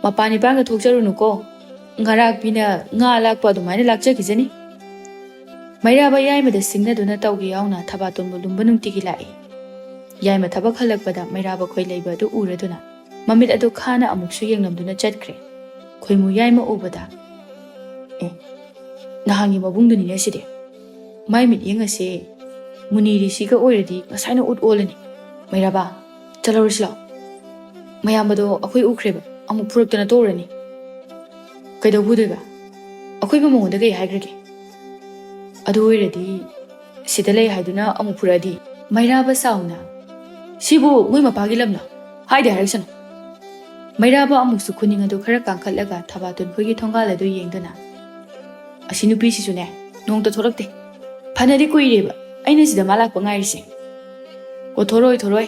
ꯃꯄꯥꯟ ꯏꯄꯥꯟꯒ ꯊꯣꯛꯆꯔꯨꯅꯨꯀꯣ꯫ ꯉꯥꯔꯥꯛꯄꯤꯅ ꯉꯥ ꯂꯥꯛꯄ ꯑꯗꯨꯃꯥꯏꯅ ꯂꯥꯛꯆꯈꯤꯖꯅꯤ"꯫ ꯃꯩꯔꯥꯕ ꯌꯥꯏꯃꯗ ꯁꯤꯡꯅꯗꯨꯅ ꯇꯧꯒꯦ ꯌꯥꯎꯅ ꯊꯕꯥꯇꯣꯟꯕꯨ ꯂꯨꯝꯕ ꯅꯨꯡꯇꯤꯒꯤ ꯂꯥꯛꯏ꯫ ꯌꯥꯏꯃ ꯊꯕꯛ ꯍꯜꯂꯛꯄꯗ ꯃꯩꯔꯥꯕ ꯈꯣꯏ ꯂꯩꯕ ꯑꯗꯨ ꯎꯔꯗꯨꯅ ꯃꯃꯤꯠ ꯑꯗꯨ ꯈꯥꯅ ꯑꯃꯨꯛꯁꯨ ꯌꯦꯡꯂꯝꯗꯨꯅ ꯆꯠꯈ꯭ꯔꯦ꯫ ꯈꯣꯏꯃꯨ ꯌꯥꯏꯃ ꯎꯕꯗ, "ꯑꯦ, ꯅꯍꯥꯟꯒꯤ ꯃꯕꯨꯡꯗꯨꯅꯤꯅꯦ ꯁꯤꯗꯤ꯫ ꯃꯥꯏ ꯃꯤꯠꯌꯦꯡ ꯑꯁꯦ ꯃꯨꯅꯤ ꯔꯤꯁꯤꯒ ꯑꯣꯏꯔꯗꯤ ꯉꯁꯥꯏꯅ ꯎꯠ ꯑꯣꯜꯂꯅꯤ꯫ ꯃꯩꯔꯥꯕ, ꯆꯠꯍꯧꯔꯁꯤ ꯂꯥꯛꯑꯣ꯫ ꯃꯌꯥꯝꯕꯗꯣ ꯑꯩꯈꯣꯏ ꯎꯈ꯭ꯔꯦꯕ, ꯑꯃꯨꯛ ꯐꯨꯔꯛꯇꯅ ꯇꯣꯛꯎꯔꯅꯤ꯫" "ꯀꯩꯗꯧꯕ ꯐꯨꯗꯣꯏꯕ? ꯑꯩꯈꯣꯏꯕꯨ ꯃꯉꯣꯟꯗ ꯀꯩ ꯍꯥꯏꯈ꯭ꯔꯒꯦ?" "ꯑꯗꯨ ꯑꯣꯏꯔꯗꯤ ꯁꯤꯗ ꯂꯩ ꯍꯥꯏꯗꯨꯅ ꯑꯃꯨꯛ ꯐꯨꯔꯛꯑꯗꯤ?" ꯃꯩꯔꯥꯕ ꯁꯥꯎꯅ, "ꯁꯤꯕꯨ ꯃꯣꯏ ꯃꯄꯥꯒꯤ ꯂꯝꯂꯣ? ꯍꯥꯏꯗꯦ ꯍꯥꯏꯔꯛꯁꯅꯨ꯫" ꯃꯩꯔꯥꯕ ꯑꯃꯨꯛꯁꯨ ꯈꯨꯅꯤꯡ ꯑꯗꯨ ꯈꯔ ꯀꯥꯡꯈꯠꯂꯒ ꯊꯕꯥꯇꯣꯟ ꯈꯣꯏꯒꯤ ꯊꯣꯡꯒꯥꯜ ꯑꯗꯨ ꯌꯦꯡꯗꯨꯅ, "ꯑꯁꯤ ꯅꯨꯄꯤꯁꯤꯁꯨꯅꯦ, ꯅꯣꯡꯇ ꯊꯣꯛꯂꯛꯇꯦ꯫ ꯐꯅꯗꯤ ꯀꯨꯏꯔꯦꯕ ꯑꯩꯅ ꯁꯤꯗ ꯃꯥ ꯂꯥꯛꯄ ꯉꯥꯏꯔꯤꯁꯦ꯫ ꯑꯣ, ꯊꯣꯔꯣꯏ, ꯊꯣꯔꯣꯏ,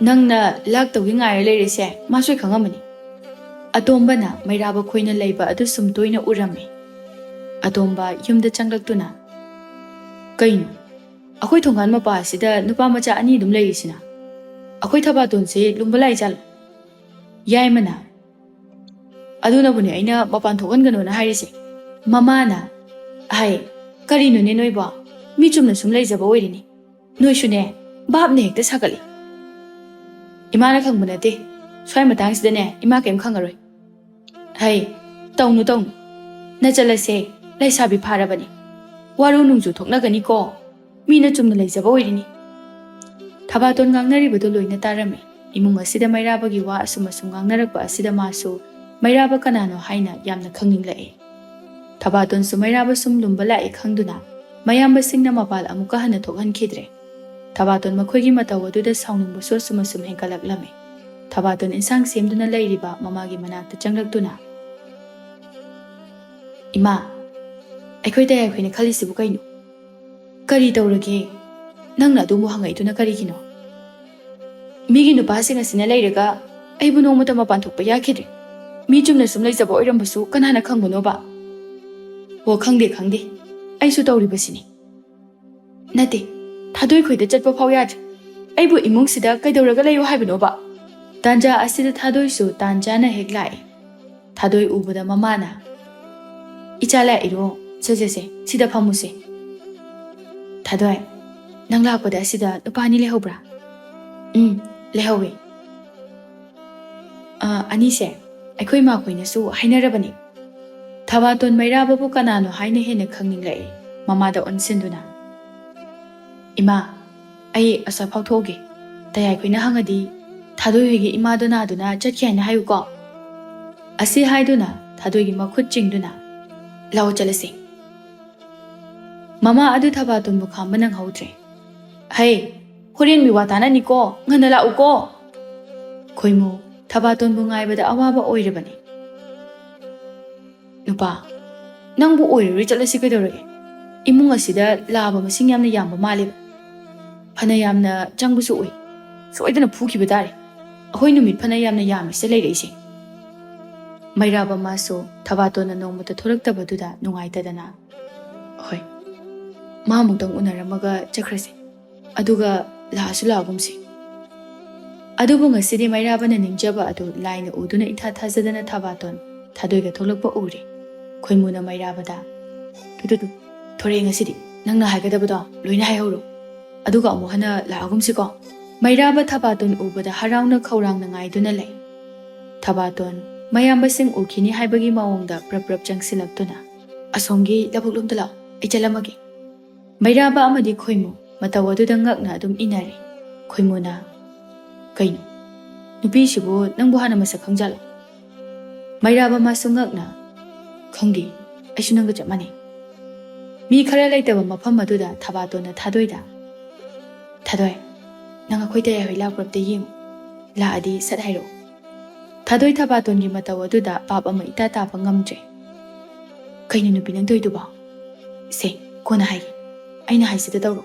ꯅꯪꯅ ꯂꯥꯛꯇꯧꯒꯤ ꯉꯥꯏꯔ ꯂꯩꯔꯦꯁꯦ, ꯃꯥ ꯁꯣꯏ ꯈꯪꯉꯝꯃꯅꯤ꯫" ꯑꯇꯣꯝꯕꯅ ꯃꯩꯔꯥꯕ ꯈꯣꯏꯅ ꯂꯩꯕ ꯑꯗꯨ ꯁꯨꯝ ꯇꯣꯏꯅ ꯎꯔꯝꯃꯤ꯫ ꯑꯇꯣꯝꯕ ꯌꯨꯝꯗ ꯆꯪꯂꯛꯇꯨꯅ, "ꯀꯩꯅꯣ, ꯑꯩꯈꯣꯏ ꯊꯣꯡꯒꯥꯟ ꯃꯄꯥ ꯑꯁꯤꯗ ꯅꯨꯄꯥ ꯃꯆꯥ ꯑꯅꯤ ꯑꯗꯨꯝ ꯂꯩꯔꯤꯁꯤꯅ? ꯑꯩꯈꯣꯏ ꯊꯕꯥꯇꯣꯟꯁꯦ ꯂꯨꯝꯕ ꯂꯥꯛꯏ ꯖꯥꯠꯂꯣ?" ꯌꯥꯏꯃꯅ, "ꯑꯗꯨꯅꯕꯨꯅꯦ ꯑꯩꯅ ꯃꯄꯥꯟ ꯊꯣꯛꯍꯟꯒꯅꯣꯅ ꯍꯥꯏꯔꯤꯁꯦ꯫" ꯃꯃꯥꯅ, "ꯍꯥꯏ, ꯀꯔꯤꯅꯣꯅꯦ ꯅꯣꯏꯕꯣ? ꯃꯤ ꯆꯨꯝꯅ ꯁꯨꯝ ꯂꯩꯖꯕ ꯑꯣꯏꯔꯤꯅꯤ꯫ ꯅꯣꯏꯁꯨꯅꯦ, ꯚꯥꯞꯅ ꯍꯦꯛꯇ ꯁꯥꯒꯠꯂꯤ꯫" "ꯏꯃꯥꯅ ꯈꯪꯕ ꯅꯠꯇꯦ꯫ ꯁ꯭ꯋꯥꯏ ꯃꯇꯥꯡꯁꯤꯗꯅꯦ, ꯏꯃꯥ ꯀꯔꯤꯝ ꯈꯪꯉꯔꯣꯏ꯫" "ꯍꯩ, ꯇꯧꯅꯨ, ꯇꯧꯅꯨ꯫ ꯅꯆꯜ ꯑꯁꯦ ꯂꯩꯁꯥꯕꯤ ꯐꯥꯔꯕꯅꯤ꯫ ꯋꯥꯔꯧ ꯅꯨꯡꯖꯨ ꯊꯣꯛꯅꯒꯅꯤꯀꯣ꯫ ꯃꯤꯅ ꯆꯨꯝꯅ ꯂꯩꯖꯕ ꯑꯣꯏꯔꯤꯅꯤ꯫" ꯊꯕꯥꯇꯣꯟ ꯉꯥꯡꯅꯔꯤꯕꯗꯨ ꯂꯣꯏꯅ ꯇꯥꯔꯝꯃꯤ꯫ ꯏꯃꯨꯡ ꯑꯁꯤꯗ ꯃꯩꯔꯥꯕꯒꯤ ꯋꯥ ꯑꯁꯨꯝ ꯑꯁꯨꯝ ꯉꯥꯡꯅꯔꯛꯄ ꯑꯁꯤꯗ ꯃꯥꯁꯨ ꯃꯩꯔꯥꯕ ꯀꯅꯥꯅꯣ ꯍꯥꯏꯅ ꯌꯥꯝꯅ ꯈꯪꯅꯤꯡꯂꯛꯏ꯫ ꯊꯕꯥꯇꯣꯟꯁꯨ ꯃꯩꯔꯥꯕ ꯁꯨꯝ ꯂꯨꯝꯕ ꯂꯥꯛꯏ ꯈꯪꯗꯨꯅ ꯃꯌꯥꯝꯕꯁꯤꯡꯅ ꯃꯄꯥꯜ ꯑꯃꯨꯛꯀ ꯍꯟꯅ ꯊꯣꯛꯍꯟꯈꯤꯗ꯭ꯔꯦ꯫ ꯊꯕꯥꯇꯣꯟ ꯃꯈꯣꯏꯒꯤ ꯃꯇꯧ ꯑꯗꯨꯗ ꯁꯥꯎꯅꯤꯡꯕꯁꯨ ꯑꯁꯨꯝ ꯑꯁꯨꯝ ꯍꯦꯟꯒꯠꯂꯛꯂꯝꯃꯤ꯫ ꯊꯕꯥꯇꯣꯟ ꯏꯟꯁꯥꯡ ꯁꯦꯝꯗꯨꯅ ꯂꯩꯔꯤꯕ ꯃꯃꯥꯒꯤ ꯃꯅꯥꯛꯇ ꯆꯪꯂꯛꯇꯨꯅ, "ꯏꯃꯥ, ꯑꯩꯈꯣꯏ ꯇꯌꯥꯏꯈꯣꯏꯅ ꯈꯜꯂꯤꯁꯤꯕꯨ ꯀꯩꯅꯣ? ꯀꯔꯤ ꯇꯧꯔꯒꯦ? ꯅꯪꯅ ꯑꯗꯨꯕꯨ ꯍꯪꯉꯛꯏꯗꯨꯅ ꯀꯔꯤꯒꯤꯅꯣ? ꯃꯤꯒꯤ ꯅꯨꯄꯥꯁꯤꯡ ꯑꯁꯤꯅ ꯂꯩꯔꯒ ꯑꯩꯕꯨ ꯅꯣꯡꯃꯇ ꯃꯄꯥꯟ ꯊꯣꯛꯄ ꯌꯥꯈꯤꯗ꯭ꯔꯦ꯫ ꯃꯤ ꯆꯨꯝꯅ ꯁꯨꯝ ꯂꯩꯖꯕ ꯑꯣꯏꯔꯝꯕꯁꯨ ꯀꯅꯥꯅ ꯈꯪꯕꯅꯣꯕ?" "ꯑꯣ, ꯈꯪꯗꯦ, ꯈꯪꯗꯦ꯫ ꯑꯩꯁꯨ ꯇꯧꯔꯤꯕꯁꯤꯅꯤ꯫ ꯅꯠꯇꯦ, ꯊꯥꯗꯣꯏ ꯈꯣꯏꯗ ꯆꯠꯄ ꯐꯥꯎ ꯌꯥꯗ꯭ꯔꯦ꯫ ꯑꯩꯕꯨ ꯏꯃꯨꯡꯁꯤꯗ ꯀꯩꯗꯧꯔꯒ ꯂꯩꯌꯨ ꯍꯥꯏꯕꯅꯣꯕ?" ꯇꯥꯟꯖꯥ ꯑꯁꯤꯗ ꯊꯥꯗꯣꯏꯁꯨ ꯇꯥꯟ ꯆꯥꯅ ꯍꯦꯛ ꯂꯥꯛꯏ꯫ ꯊꯥꯗꯣꯏ ꯎꯕꯗ ꯃꯃꯥꯅ, "ꯏꯆꯥ ꯂꯥꯛꯏꯔꯣ? ꯁꯦ, ꯁꯦ, ꯁꯦ, ꯁꯤꯗ ꯐꯝꯃꯨꯁꯦ꯫" "ꯊꯥꯗꯣꯏ, ꯅꯪ ꯂꯥꯛꯄꯗ ꯑꯁꯤꯗ ꯅꯨꯄꯥ ꯑꯅꯤ ꯂꯩꯍꯧꯕ꯭ꯔꯥ?" "ꯎꯝ, ꯂꯩꯍꯧꯋꯤ꯫ ꯑ, ꯑꯅꯤꯁꯦ ꯑꯩꯈꯣꯏ ꯏꯃꯥꯈꯣꯏꯅꯁꯨ ꯍꯥꯏꯅꯔꯕꯅꯤ꯫ ꯊꯕꯥꯇꯣꯟ ꯃꯩꯔꯥꯕꯕꯨ ꯀꯅꯥꯅꯣ ꯍꯥꯏꯅ ꯍꯦꯟꯅ ꯈꯪꯅꯤꯡꯂꯛꯏ"꯫ ꯃꯃꯥꯗ ꯑꯣꯟꯁꯤꯟꯗꯨꯅ, "ꯏꯃꯥ, ꯑꯩ ꯑꯁ꯭ꯋꯥꯏ ꯐꯥꯎꯊꯣꯛꯎꯒꯦ꯫ ꯇꯌꯥꯏꯈꯣꯏꯅ ꯍꯪꯉꯗꯤ ꯊꯥꯗꯣꯏ ꯍꯣꯏꯒꯤ ꯏꯃꯥꯗꯣ ꯅꯥꯗꯨꯅ ꯆꯠꯈꯤ ꯍꯥꯏꯅ ꯍꯥꯏꯌꯨꯀꯣ"꯫ ꯑꯁꯤ ꯍꯥꯏꯗꯨꯅ ꯊꯥꯗꯣꯏꯒꯤ ꯃꯈꯨꯠ ꯆꯤꯡꯗꯨꯅ, "ꯂꯥꯛꯑꯣ ꯆꯠꯂꯁꯤ"꯫ ꯃꯃꯥ ꯑꯗꯨ ꯊꯕꯥꯇꯣꯟꯕꯨ ꯈꯥꯝꯕ ꯅꯪꯍꯧꯗ꯭ꯔꯦ꯫ "ꯍꯩ, ꯍꯣꯔꯦꯟ ꯃꯤꯋꯥ ꯇꯥꯅꯅꯤꯀꯣ, ꯉꯟꯅ ꯂꯥꯛꯎꯀꯣ"꯫ ꯈꯣꯏꯃꯨ ꯊꯕꯥꯇꯣꯟꯕꯨ ꯉꯥꯏꯕꯗ ꯑꯋꯥꯕ ꯑꯣꯏꯔꯕꯅꯤ꯫ "ꯅꯨꯄꯥ, ꯅꯪꯕꯨ ꯑꯣꯏꯔꯔꯣꯏ, ꯆꯠꯂꯁꯤ ꯀꯩꯗꯧꯔꯒꯦ? ꯏꯃꯨꯡ ꯑꯁꯤꯗ ꯂꯥꯕ ꯃꯁꯤꯡ ꯌꯥꯝꯅ ꯌꯥꯝꯕ ꯃꯥꯜꯂꯦꯕ꯫ ꯐꯅ ꯌꯥꯝꯅ ꯆꯪꯕꯁꯨ ꯎꯏ꯫ ꯁꯣꯏꯗꯅ ꯐꯨꯈꯤꯕ ꯇꯥꯔꯦ꯫ ꯑꯩꯈꯣꯏ ꯅꯨꯃꯤꯠ ꯐꯅ ꯌꯥꯝꯅ ꯌꯥꯝꯃꯤꯁꯦ ꯂꯩꯔꯛꯏꯁꯦ"꯫ ꯃꯩꯔꯥꯕ ꯃꯥꯁꯨ ꯊꯕꯥꯇꯣꯟꯅ ꯅꯣꯡꯃꯇ ꯊꯣꯔꯛꯇꯕꯗꯨꯗ ꯅꯨꯡꯉꯥꯏꯇꯗꯅ, "ꯍꯣꯏ, ꯃꯥ ꯑꯃꯨꯛꯇꯪ ꯎꯅꯔꯝꯃꯒ ꯆꯠꯈ꯭ꯔꯁꯦ꯫ ꯑꯗꯨꯒ ꯂꯥꯛꯑꯁꯨ ꯂꯥꯛꯑꯒꯨꯝꯁꯤ"꯫ ꯑꯗꯨꯕꯨ ꯉꯁꯤꯗꯤ ꯃꯩꯔꯥꯕꯅ ꯅꯤꯡꯖꯕ ꯑꯗꯨ ꯂꯥꯏꯅ ꯎꯗꯨꯅ ꯏꯊꯥ ꯊꯥꯖꯗꯅ ꯊꯕꯥꯇꯣꯟ ꯊꯥꯗꯣꯏꯒ ꯊꯣꯛꯂꯛꯄ ꯎꯔꯦ꯫ ꯈꯣꯏꯃꯨꯅ ꯃꯩꯔꯥꯕꯗ, "ꯇꯨ, ꯇꯨ, ꯇꯨ, ꯊꯣꯔꯛꯑꯦ ꯉꯁꯤꯗꯤ꯫ ꯅꯪꯅ ꯍꯥꯏꯒꯗꯕꯗꯣ ꯂꯣꯏꯅ ꯍꯥꯏꯍꯧꯔꯣ꯫ ꯑꯗꯨꯒ ꯑꯃꯨꯛ ꯍꯟꯅ ꯂꯥꯛꯑꯒꯨꯝꯁꯤꯀꯣ"꯫ ꯃꯩꯔꯥꯕ ꯊꯕꯥꯇꯣꯟ ꯎꯕꯗ ꯍꯔꯥꯎꯅ ꯈꯧꯔꯥꯡꯅ ꯉꯥꯏꯗꯨꯅ ꯂꯩ꯫ ꯊꯕꯥꯇꯣꯟ ꯃꯌꯥꯝꯕꯁꯤꯡ ꯎꯈꯤꯅꯤ ꯍꯥꯏꯕꯒꯤ ꯃꯑꯣꯡꯗ ꯄ꯭ꯔꯞ ꯄ꯭ꯔꯞ ꯆꯪꯁꯤꯜꯂꯛꯇꯨꯅ, "ꯑꯁꯣꯝꯒꯤ ꯂꯧꯕꯨꯛꯂꯣꯝꯗ ꯂꯥꯛꯑꯣ, ꯑꯩ ꯆꯠꯂꯝꯃꯒꯦ"꯫ ꯃꯩꯔꯥꯕ ꯑꯃꯗꯤ ꯈꯣꯏꯃꯨ ꯃꯇꯧ ꯑꯗꯨꯗ ꯉꯛꯅ ꯑꯗꯨꯝ ꯏꯟꯅꯔꯦ꯫ ꯈꯣꯏꯃꯨꯅ, "ꯀꯩꯅꯣ, ꯅꯨꯄꯤꯁꯤꯕꯨ ꯅꯪꯕꯨ ꯍꯥꯟꯅ ꯃꯁꯛ ꯈꯪꯖꯥꯠꯂꯣ?" ꯃꯩꯔꯥꯕ ꯃꯥꯁꯨ ꯉꯛꯅ, "ꯈꯪꯗꯦ, ꯑꯩꯁꯨ ꯅꯪꯒ ꯆꯞ ꯃꯥꯟꯅꯩ"꯫ ꯃꯤ ꯈꯔ ꯂꯩꯇꯕ ꯃꯐꯝ ꯑꯗꯨꯗ ꯊꯕꯥꯇꯣꯟꯅ ꯊꯥꯗꯣꯏꯗ, "ꯊꯥꯗꯣꯏ, ꯅꯪ ꯑꯩꯈꯣꯏ ꯇꯌꯥꯏ ꯍꯣꯏ ꯂꯥꯛꯄ꯭ꯔ ꯑꯝꯇ ꯌꯦꯡꯉꯨ꯫ ꯂꯥꯛꯑꯗꯤ ꯁꯠ ꯍꯥꯏꯔꯛꯑꯣ"꯫ ꯊꯥꯗꯣꯏ ꯊꯕꯥꯇꯣꯟꯒꯤ ꯃꯇꯧ ꯑꯗꯨꯗ ꯚꯥꯞ ꯑꯃ ꯏꯇꯥ ꯇꯥꯕ ꯉꯝꯗ꯭ꯔꯦ꯫ "ꯀꯩꯅꯣ ꯅꯨꯄꯤ ꯅꯪ ꯇꯧꯔꯤꯗꯨꯕꯣ? ꯁꯦ, ꯀꯣꯟꯅ ꯍꯥꯏꯒꯦ꯫ ꯑꯩꯅ ꯍꯥꯏꯁꯤꯗ ꯇꯧꯔꯣ"꯫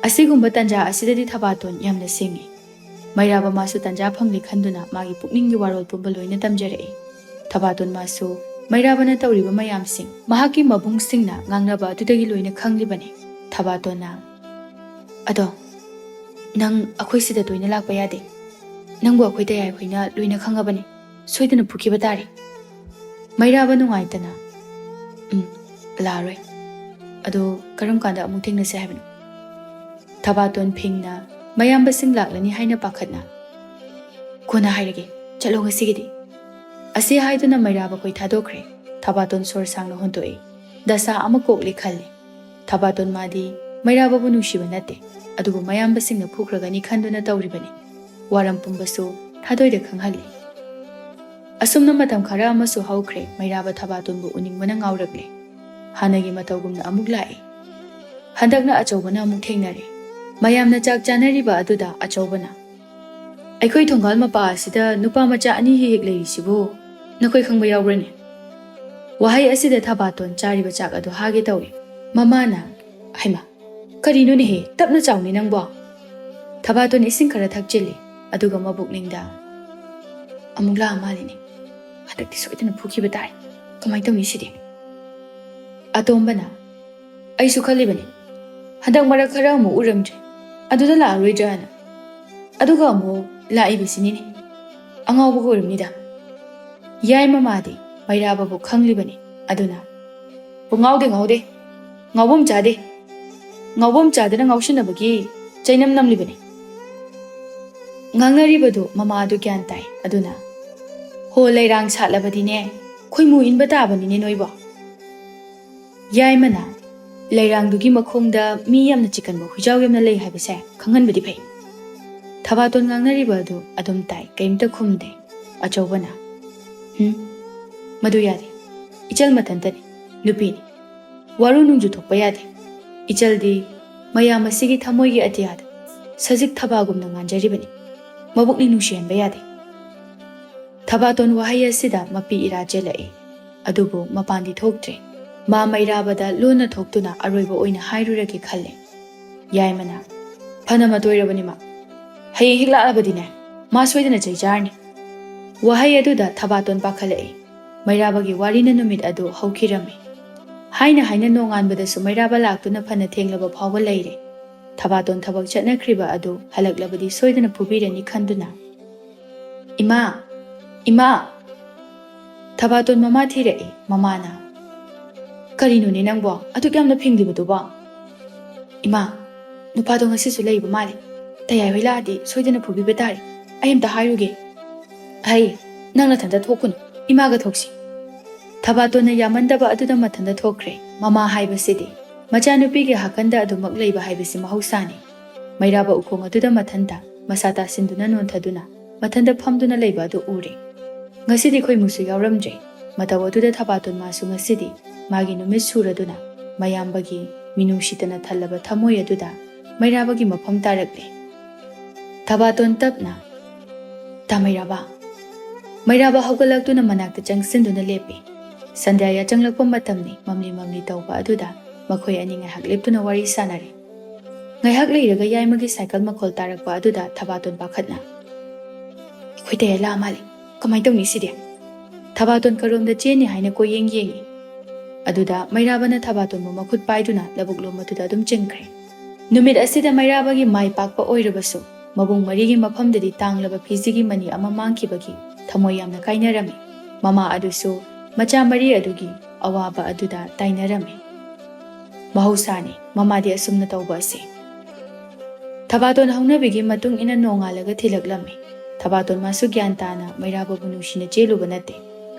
ꯑꯁꯤꯒꯨꯝꯕ ꯇꯟꯖꯥ ꯑꯁꯤꯗꯗꯤ ꯊꯕꯥꯇꯣꯟ ꯌꯥꯝꯅ ꯁꯤꯡꯉꯤ꯫ ꯃꯩꯔꯥꯕ ꯃꯥꯁꯨ ꯇꯟꯖꯥ ꯐꯪꯂꯦ ꯈꯟꯗꯨꯅ ꯃꯥꯒꯤ ꯄꯨꯛꯅꯤꯡꯒꯤ ꯋꯥꯔꯣꯜ ꯄꯨꯝꯕ ꯂꯣꯏꯅ ꯇꯝꯖꯔꯛꯏ꯫ ꯊꯕꯥꯇꯣꯟ ꯃꯥꯁꯨ ꯃꯩꯔꯥꯕꯅ ꯇꯧꯔꯤꯕ ꯃꯌꯥꯝꯁꯤꯡ, ꯃꯍꯥꯛꯀꯤ ꯃꯕꯨꯡꯁꯤꯡꯅ ꯉꯥꯡꯅꯕ ꯑꯗꯨꯗꯒꯤ ꯂꯣꯏꯅ ꯈꯪꯂꯤꯕꯅꯤ꯫ ꯊꯕꯥꯇꯣꯟꯅ, "ꯑꯗꯣ, ꯅꯪ ꯑꯩꯈꯣꯏ ꯁꯤꯗ ꯇꯣꯏꯅ ꯂꯥꯛꯄ ꯌꯥꯗꯦ꯫ ꯅꯪꯕꯨ ꯑꯩꯈꯣꯏ ꯇꯌꯥꯏ ꯍꯣꯏꯅ ꯂꯣꯏꯅ ꯈꯪꯉꯕꯅꯤ꯫ ꯁꯣꯏꯗꯅ ꯐꯨꯈꯤꯕ ꯇꯥꯔꯦ"꯫ ꯃꯩꯔꯥꯕ ꯅꯨꯡꯉꯥꯏꯇꯅ, "ꯎꯝ, ꯂꯥꯛꯑꯔꯣꯏ꯫ "ꯑꯗꯣ ꯀꯔꯝ ꯀꯥꯟꯗ ꯑꯃꯨꯛ ꯊꯦꯡꯅꯁꯦ ꯍꯥꯏꯕꯅꯣ?" ꯊꯕꯥꯇꯣꯟ ꯐꯤꯡꯅ, "ꯃꯌꯥꯝꯕꯁꯤꯡ ꯂꯥꯛꯂꯅꯤ ꯍꯥꯏꯅ ꯄꯥꯈꯠꯅ꯫" "ꯀꯣꯟꯅ ꯍꯥꯏꯔꯒꯦ, ꯆꯠꯂꯣ ꯉꯁꯤꯒꯤꯗꯤ꯫" ꯑꯁꯤ ꯍꯥꯏꯗꯨꯅ ꯃꯩꯔꯥꯕ ꯈꯣꯏ ꯊꯥꯗꯣꯛꯈ꯭ꯔꯦ꯫ ꯊꯕꯥꯇꯣꯟ ꯁꯣꯔ ꯁꯥꯡꯅ ꯍꯣꯟꯗꯣꯛꯏ꯫ ꯗꯁꯥ ꯑꯃ ꯀꯣꯛꯂꯦ ꯈꯜꯂꯤ꯫ ꯊꯕꯥꯇꯣꯟ ꯃꯥꯗꯤ ꯃꯩꯔꯥꯕꯕꯨ ꯅꯨꯡꯁꯤꯕ ꯅꯠꯇꯦ, ꯑꯗꯨꯕꯨ ꯃꯌꯥꯝꯕꯁꯤꯡꯅ ꯐꯨꯈ꯭ꯔꯒꯅꯤ ꯈꯟꯗꯨꯅ ꯇꯧꯔꯤꯕꯅꯤ꯫ ꯋꯥꯔꯝ ꯄꯨꯝꯕꯁꯨ ꯊꯥꯗꯣꯏꯗ ꯈꯪꯍꯜꯂꯤ꯫ ꯑꯁꯨꯝꯅ ꯃꯇꯝ ꯈꯔ ꯑꯃꯁꯨ ꯍꯧꯈ꯭ꯔꯦ꯫ ꯃꯩꯔꯥꯕ ꯊꯕꯥꯇꯣꯟꯕꯨ ꯎꯅꯤꯡꯕꯅ ꯉꯥꯎꯔꯛꯂꯦ꯫ ꯍꯥꯟꯅꯒꯤ ꯃꯇꯧꯒꯨꯝꯅ ꯑꯃꯨꯛ ꯂꯥꯛꯏ꯫ ꯍꯟꯗꯛꯅ ꯑꯆꯧꯕꯅ ꯑꯃꯨꯛ ꯊꯦꯡꯅꯔꯦ꯫ ꯃꯌꯥꯝꯅ ꯆꯥꯛ ꯆꯥꯅꯔꯤꯕ ꯑꯗꯨꯗ ꯑꯆꯧꯕꯅ, "ꯑꯩꯈꯣꯏ ꯊꯣꯡꯒꯥꯜ ꯃꯄꯥ ꯑꯁꯤꯗ ꯅꯨꯄꯥ ꯃꯆꯥ ꯑꯅꯤ ꯍꯦꯛ ꯍꯦꯛ ꯂꯩꯔꯤꯁꯤꯕꯨ ꯅꯈꯣꯏ ꯈꯪꯕ ꯌꯥꯎꯕ꯭ꯔꯅꯦ?" ꯋꯥꯍꯩ ꯑꯁꯤꯗ ꯊꯕꯥꯇꯣꯟ ꯆꯥꯔꯤꯕ ꯆꯥꯛ ꯑꯗꯨ ꯍꯥꯒꯦ ꯇꯧꯏ꯫ ꯃꯃꯥꯅ, "ꯍꯩꯃꯥ, ꯀꯔꯤꯅꯣꯅꯦꯍꯦ, ꯇꯞꯅ ꯆꯥꯎꯅꯦ ꯅꯪꯕꯣ?" ꯊꯕꯥꯇꯣꯟ ꯏꯁꯤꯡ ꯈꯔ ꯊꯛꯆꯤꯜꯂꯤ, ꯑꯗꯨꯒ ꯃꯕꯨꯛꯅꯤꯡꯗ, "ꯑꯃꯨꯛ ꯂꯥꯛꯑ ꯃꯥꯜꯂꯤꯅꯦ, ꯍꯟꯗꯛꯇꯤ ꯁꯣꯏꯗꯅ ꯐꯨꯈꯤꯕ ꯇꯥꯔꯦ, ꯀꯃꯥꯏꯅ ꯇꯧꯅꯤ ꯁꯤꯗꯤ?" ꯑꯇꯣꯝꯕꯅ, "ꯑꯩꯁꯨ ꯈꯜꯂꯤꯕꯅꯤ, ꯍꯟꯗꯛ ꯃꯔꯛ ꯈꯔ ꯑꯃꯨꯛ ꯎꯔꯝꯗ꯭ꯔꯦ, ꯑꯗꯨꯗ ꯂꯥꯛꯑꯔꯣꯏꯗ꯭ꯔꯥꯅ, ꯑꯗꯨꯒ ꯑꯃꯨꯛ ꯂꯥꯛꯏꯕꯁꯤꯅꯤꯅꯦ, ꯑꯉꯥꯎꯕꯒ ꯑꯣꯏꯔꯝꯅꯤꯗ꯫" ꯌꯥꯏꯃ ꯃꯥꯗꯤ ꯃꯩꯔꯥꯕꯕꯨ ꯈꯪꯂꯤꯕꯅꯤ, ꯑꯗꯨꯅ, "ꯄꯨꯡꯉꯥꯎꯗꯦ ꯉꯥꯎꯗꯦ, ꯉꯥꯎꯐꯝ ꯆꯥꯗꯦ, ꯉꯥꯎꯐꯝ ꯆꯥꯗꯅ ꯉꯥꯎꯁꯤꯟꯅꯕꯒꯤ ꯆꯩꯅꯝ ꯅꯝꯂꯤꯕꯅꯤ꯫" ꯉꯥꯡꯅꯔꯤꯕꯗꯨ ꯃꯃꯥꯗꯨ ꯒ꯭ꯌꯥꯟ ꯇꯥꯏ, ꯑꯗꯨꯅ, "ꯍꯣ, ꯂꯩꯔꯥꯡ ꯁꯥꯠꯂꯕꯗꯤꯅꯦ, ꯈꯣꯏꯃꯨ ꯏꯟꯕ ꯇꯥꯕꯅꯤꯅꯦ ꯅꯣꯏꯕꯣ꯫" ꯌꯥꯏꯃꯅ, "ꯂꯩꯔꯥꯡꯗꯨꯒꯤ ꯃꯈꯣꯡꯗ ꯃꯤ ꯌꯥꯝꯅ ꯆꯤꯛꯀꯟꯕ ꯍꯨꯏꯖꯥꯎ ꯌꯥꯝꯅ ꯂꯩ ꯍꯥꯏꯕꯁꯦ ꯈꯪꯍꯟꯕꯗꯤ ꯐꯩ꯫" ꯊꯕꯥꯇꯣꯟ ꯉꯥꯡꯅꯔꯤꯕ ꯑꯗꯨ ꯑꯗꯨꯝ ꯇꯥꯏ, ꯀꯩꯝꯇ ꯈꯨꯝꯗꯦ꯫ ꯑꯆꯧꯕꯅ, "ꯍꯨꯝ, ꯃꯗꯨ ꯌꯥꯗꯦ꯫ ꯏꯆꯜ ꯃꯊꯟꯇꯅꯤ, ꯅꯨꯄꯤꯅꯤ꯫ ꯋꯥꯔꯨ ꯅꯨꯡꯖꯨ ꯊꯣꯛꯄ ꯌꯥꯗꯦ꯫ ꯏꯆꯜꯗꯤ ꯃꯌꯥꯝ ꯑꯁꯤꯒꯤ ꯊꯃꯣꯏꯒꯤ ꯑꯇꯤꯌꯥꯗ ꯁꯖꯤꯛ ꯊꯕꯥꯒꯨꯝꯅ ꯉꯥꯟꯖꯔꯤꯕꯅꯤ꯫ ꯃꯕꯨꯛꯅꯤꯡ ꯅꯨꯡꯁꯤꯍꯟꯕ ꯌꯥꯗꯦ꯫" ꯊꯕꯥꯇꯣꯟ ꯋꯥꯍꯩ ꯑꯁꯤꯗ ꯃꯄꯤ ꯏꯔꯥ ꯆꯦꯜꯂꯛꯏ, ꯑꯗꯨꯕꯨ ꯃꯄꯥꯟꯗꯤ ꯊꯣꯛꯇ꯭ꯔꯦ꯫ ꯃꯥ ꯃꯩꯔꯥꯕꯗ ꯂꯣꯟꯅ ꯊꯣꯛꯇꯨꯅ ꯑꯔꯣꯏꯕ ꯑꯣꯏꯅ ꯍꯥꯏꯔꯨꯔꯒꯦ ꯈꯜꯂꯦ꯫ ꯌꯥꯏꯃꯅ, "ꯐꯅ ꯃꯇꯣꯏꯔꯕꯅꯤ ꯃꯥ꯫ ꯍꯌꯦꯡ ꯍꯦꯛ ꯂꯥꯛꯂꯕꯗꯤꯅꯦ, ꯃꯥ ꯁꯣꯏꯗꯅ ꯆꯩ ꯆꯥꯔꯅꯤ꯫" ꯋꯥꯍꯩ ꯑꯗꯨꯗ ꯊꯕꯥꯇꯣꯟ ꯄꯥꯈꯠꯂꯛꯏ꯫ ꯃꯩꯔꯥꯕꯒꯤ ꯋꯥꯔꯤꯅ ꯅꯨꯃꯤꯠ ꯑꯗꯨ ꯍꯧꯈꯤꯔꯝꯃꯤ꯫ ꯍꯥꯏꯅ ꯍꯥꯏꯅ ꯅꯣꯡꯉꯥꯟꯕꯗꯁꯨ ꯃꯩꯔꯥꯕ ꯂꯥꯛꯇꯨꯅ ꯐꯅ ꯊꯦꯡꯂꯕ ꯐꯥꯎꯕ ꯂꯩꯔꯦ꯫ ꯊꯕꯥꯇꯣꯟ ꯊꯕꯛ ꯆꯠꯅꯈ꯭ꯔꯤꯕ ꯑꯗꯨ ꯍꯜꯂꯛꯂꯕꯗꯤ ꯁꯣꯏꯗꯅ ꯐꯨꯕꯤꯔꯅꯤ ꯈꯟꯗꯨꯅ, "ꯏꯃꯥ! ꯏꯃꯥ!" ꯊꯕꯥꯇꯣꯟ ꯃꯃꯥ ꯊꯤꯔꯛꯏ꯫ ꯃꯃꯥꯅ, "ꯀꯔꯤꯅꯣꯅꯦ ꯅꯪꯕꯣ ꯑꯗꯨꯛ ꯌꯥꯝꯅ ꯐꯤꯡꯂꯤꯕꯗꯨꯕꯣ?" "ꯏꯃꯥ, ꯅꯨꯄꯥꯗꯣ ꯉꯁꯤꯁꯨ ꯂꯩꯕ ꯃꯥꯜꯂꯤ꯫ ꯇꯌꯥꯏ ꯍꯣꯏ ꯂꯥꯛꯑꯗꯤ ꯁꯣꯏꯗꯅ ꯐꯨꯕꯤꯕ ꯇꯥꯔꯦ꯫ ꯑꯩ ꯑꯝꯇ ꯍꯥꯏꯔꯨꯒꯦ꯫" "ꯍꯩ, ꯅꯪ ꯅꯊꯟꯇ ꯊꯣꯛꯀꯅꯨ, ꯏꯃꯥꯒ ꯊꯣꯛꯁꯤ꯫" ꯊꯕꯥꯇꯣꯟꯅ ꯌꯥꯃꯟꯗꯕ ꯑꯗꯨꯗ ꯃꯊꯟꯇ ꯊꯣꯛꯈ꯭ꯔꯦ꯫ ꯃꯃꯥ ꯍꯥꯏꯕꯁꯤꯗꯤ ꯃꯆꯥꯅꯨꯄꯤꯒꯤ ꯍꯥꯀꯟꯗ ꯑꯗꯨꯃꯛ ꯂꯩꯕ ꯍꯥꯏꯕꯁꯤ ꯃꯍꯧꯁꯥꯅꯤ꯫ ꯃꯩꯔꯥꯕ ꯎꯈꯣꯡ ꯑꯗꯨꯗ ꯃꯊꯟꯇ ꯃꯁꯥ ꯇꯥꯁꯤꯟꯗꯨꯅ ꯅꯣꯟꯊꯗꯨꯅ ꯃꯊꯟꯇ ꯐꯝꯗꯨꯅ ꯂꯩꯕ ꯑꯗꯨ ꯎꯔꯦ꯫ ꯉꯁꯤꯗꯤ ꯈꯣꯏꯃꯨꯁꯨ ꯌꯥꯎꯔꯝꯗ꯭ꯔꯦ꯫ ꯃꯇꯧ ꯑꯗꯨꯗ ꯊꯕꯥꯇꯣꯟ ꯃꯥꯁꯨ ꯉꯁꯤꯗꯤ ꯃꯥꯒꯤ ꯅꯨꯃꯤꯠ ꯁꯨꯔꯗꯨꯅ ꯃꯌꯥꯝꯕꯒꯤ ꯃꯤꯅꯨꯡꯁꯤꯇꯅ ꯊꯜꯂꯕ ꯊꯃꯣꯏ ꯑꯗꯨꯗ ꯃꯩꯔꯥꯕꯒꯤ ꯃꯐꯝ ꯇꯥꯔꯛꯂꯦ꯫ ꯊꯕꯥꯇꯣꯟ ꯇꯞꯅ, "ꯇꯥ ꯃꯩꯔꯥꯕ꯫" ꯃꯩꯔꯥꯕ ꯍꯧꯒꯠꯂꯛꯇꯨꯅ ꯃꯅꯥꯛꯇ ꯆꯪꯁꯤꯟꯗꯨꯅ ꯂꯦꯞꯄꯤ꯫ ꯁꯟꯙ꯭ꯌꯥ ꯌꯥꯆꯪꯂꯛꯄ ꯃꯇꯝꯅꯤ꯫ ꯃꯝꯂꯤ ꯃꯝꯂꯤ ꯇꯧꯕ ꯑꯗꯨꯗ ꯃꯈꯣꯏ ꯑꯅꯤ ꯉꯥꯏꯍꯥꯛ ꯂꯦꯞꯇꯨꯅ ꯋꯥꯔꯤ ꯁꯥꯟꯅꯔꯦ꯫ ꯉꯥꯏꯍꯥꯛ ꯂꯩꯔꯒ ꯌꯥꯏꯃꯒꯤ ꯁꯥꯏꯀꯜ ꯃꯈꯣꯜ ꯇꯥꯔꯛꯄ ꯑꯗꯨꯗ ꯊꯕꯥꯇꯣꯟ ꯄꯥꯈꯠꯅ, "ꯑꯩꯈꯣꯏ ꯇꯌꯥꯏ ꯂꯥꯛꯑ ꯃꯥꯜꯂꯦ꯫ ꯀꯃꯥꯏꯅ ꯇꯧꯅꯤ ꯁꯤꯗꯤ?" ꯊꯕꯥꯇꯣꯟ ꯀꯔꯣꯝꯗ ꯆꯦꯟꯅꯤ ꯍꯥꯏꯅ ꯀꯣꯏꯌꯦꯡ ꯌꯦꯡꯉꯤ꯫ ꯑꯗꯨꯗ ꯃꯩꯔꯥꯕꯅ ꯊꯕꯥꯇꯣꯟꯕꯨ ꯃꯈꯨꯠ ꯄꯥꯏꯗꯨꯅ ꯂꯧꯕꯨꯛꯂꯣꯝ ꯑꯗꯨꯗ ꯑꯗꯨꯝ ꯆꯦꯟꯈ꯭ꯔꯦ꯫ ꯅꯨꯃꯤꯠ ꯑꯁꯤꯗ ꯃꯩꯔꯥꯕꯒꯤ ꯃꯥꯏ ꯄꯥꯛꯄ ꯑꯣꯏꯔꯕꯁꯨ ꯃꯕꯨꯡ ꯃꯔꯤꯒꯤ ꯃꯐꯝꯗꯗꯤ ꯇꯥꯡꯂꯕ ꯐꯤꯖꯤꯒꯤ ꯃꯅꯤ ꯑꯃ ꯃꯥꯡꯈꯤꯕꯒꯤ ꯊꯃꯣꯏ ꯌꯥꯝꯅ ꯀꯥꯏꯅꯔꯝꯃꯤ꯫ ꯃꯃꯥ ꯑꯗꯨꯁꯨ ꯃꯆꯥ ꯃꯔꯤ ꯑꯗꯨꯒꯤ ꯑꯋꯥꯕ ꯑꯗꯨꯗ ꯇꯥꯏꯅꯔꯝꯃꯤ꯫ ꯃꯍꯧꯁꯥꯅꯤ ꯃꯃꯥꯗꯤ ꯑꯁꯨꯝꯅ ꯇꯧꯕ ꯑꯁꯤ꯫ ꯊꯕꯥꯇꯣꯟ ꯍꯧꯅꯕꯤꯒꯤ ꯃꯇꯨꯡ ꯏꯟꯅ ꯅꯣꯡꯉꯥꯜꯂꯒ ꯊꯤꯜꯂꯛꯂꯝꯃꯤ꯫ ꯊꯕꯥꯇꯣꯟ ꯃꯥꯁꯨ ꯒ꯭ꯌꯥꯟ ꯇꯥꯅ ꯃꯩꯔꯥꯕꯕꯨ ꯅꯨꯡꯁꯤꯅ ꯆꯦꯜꯂꯨꯕ ꯅꯠꯇꯦ꯫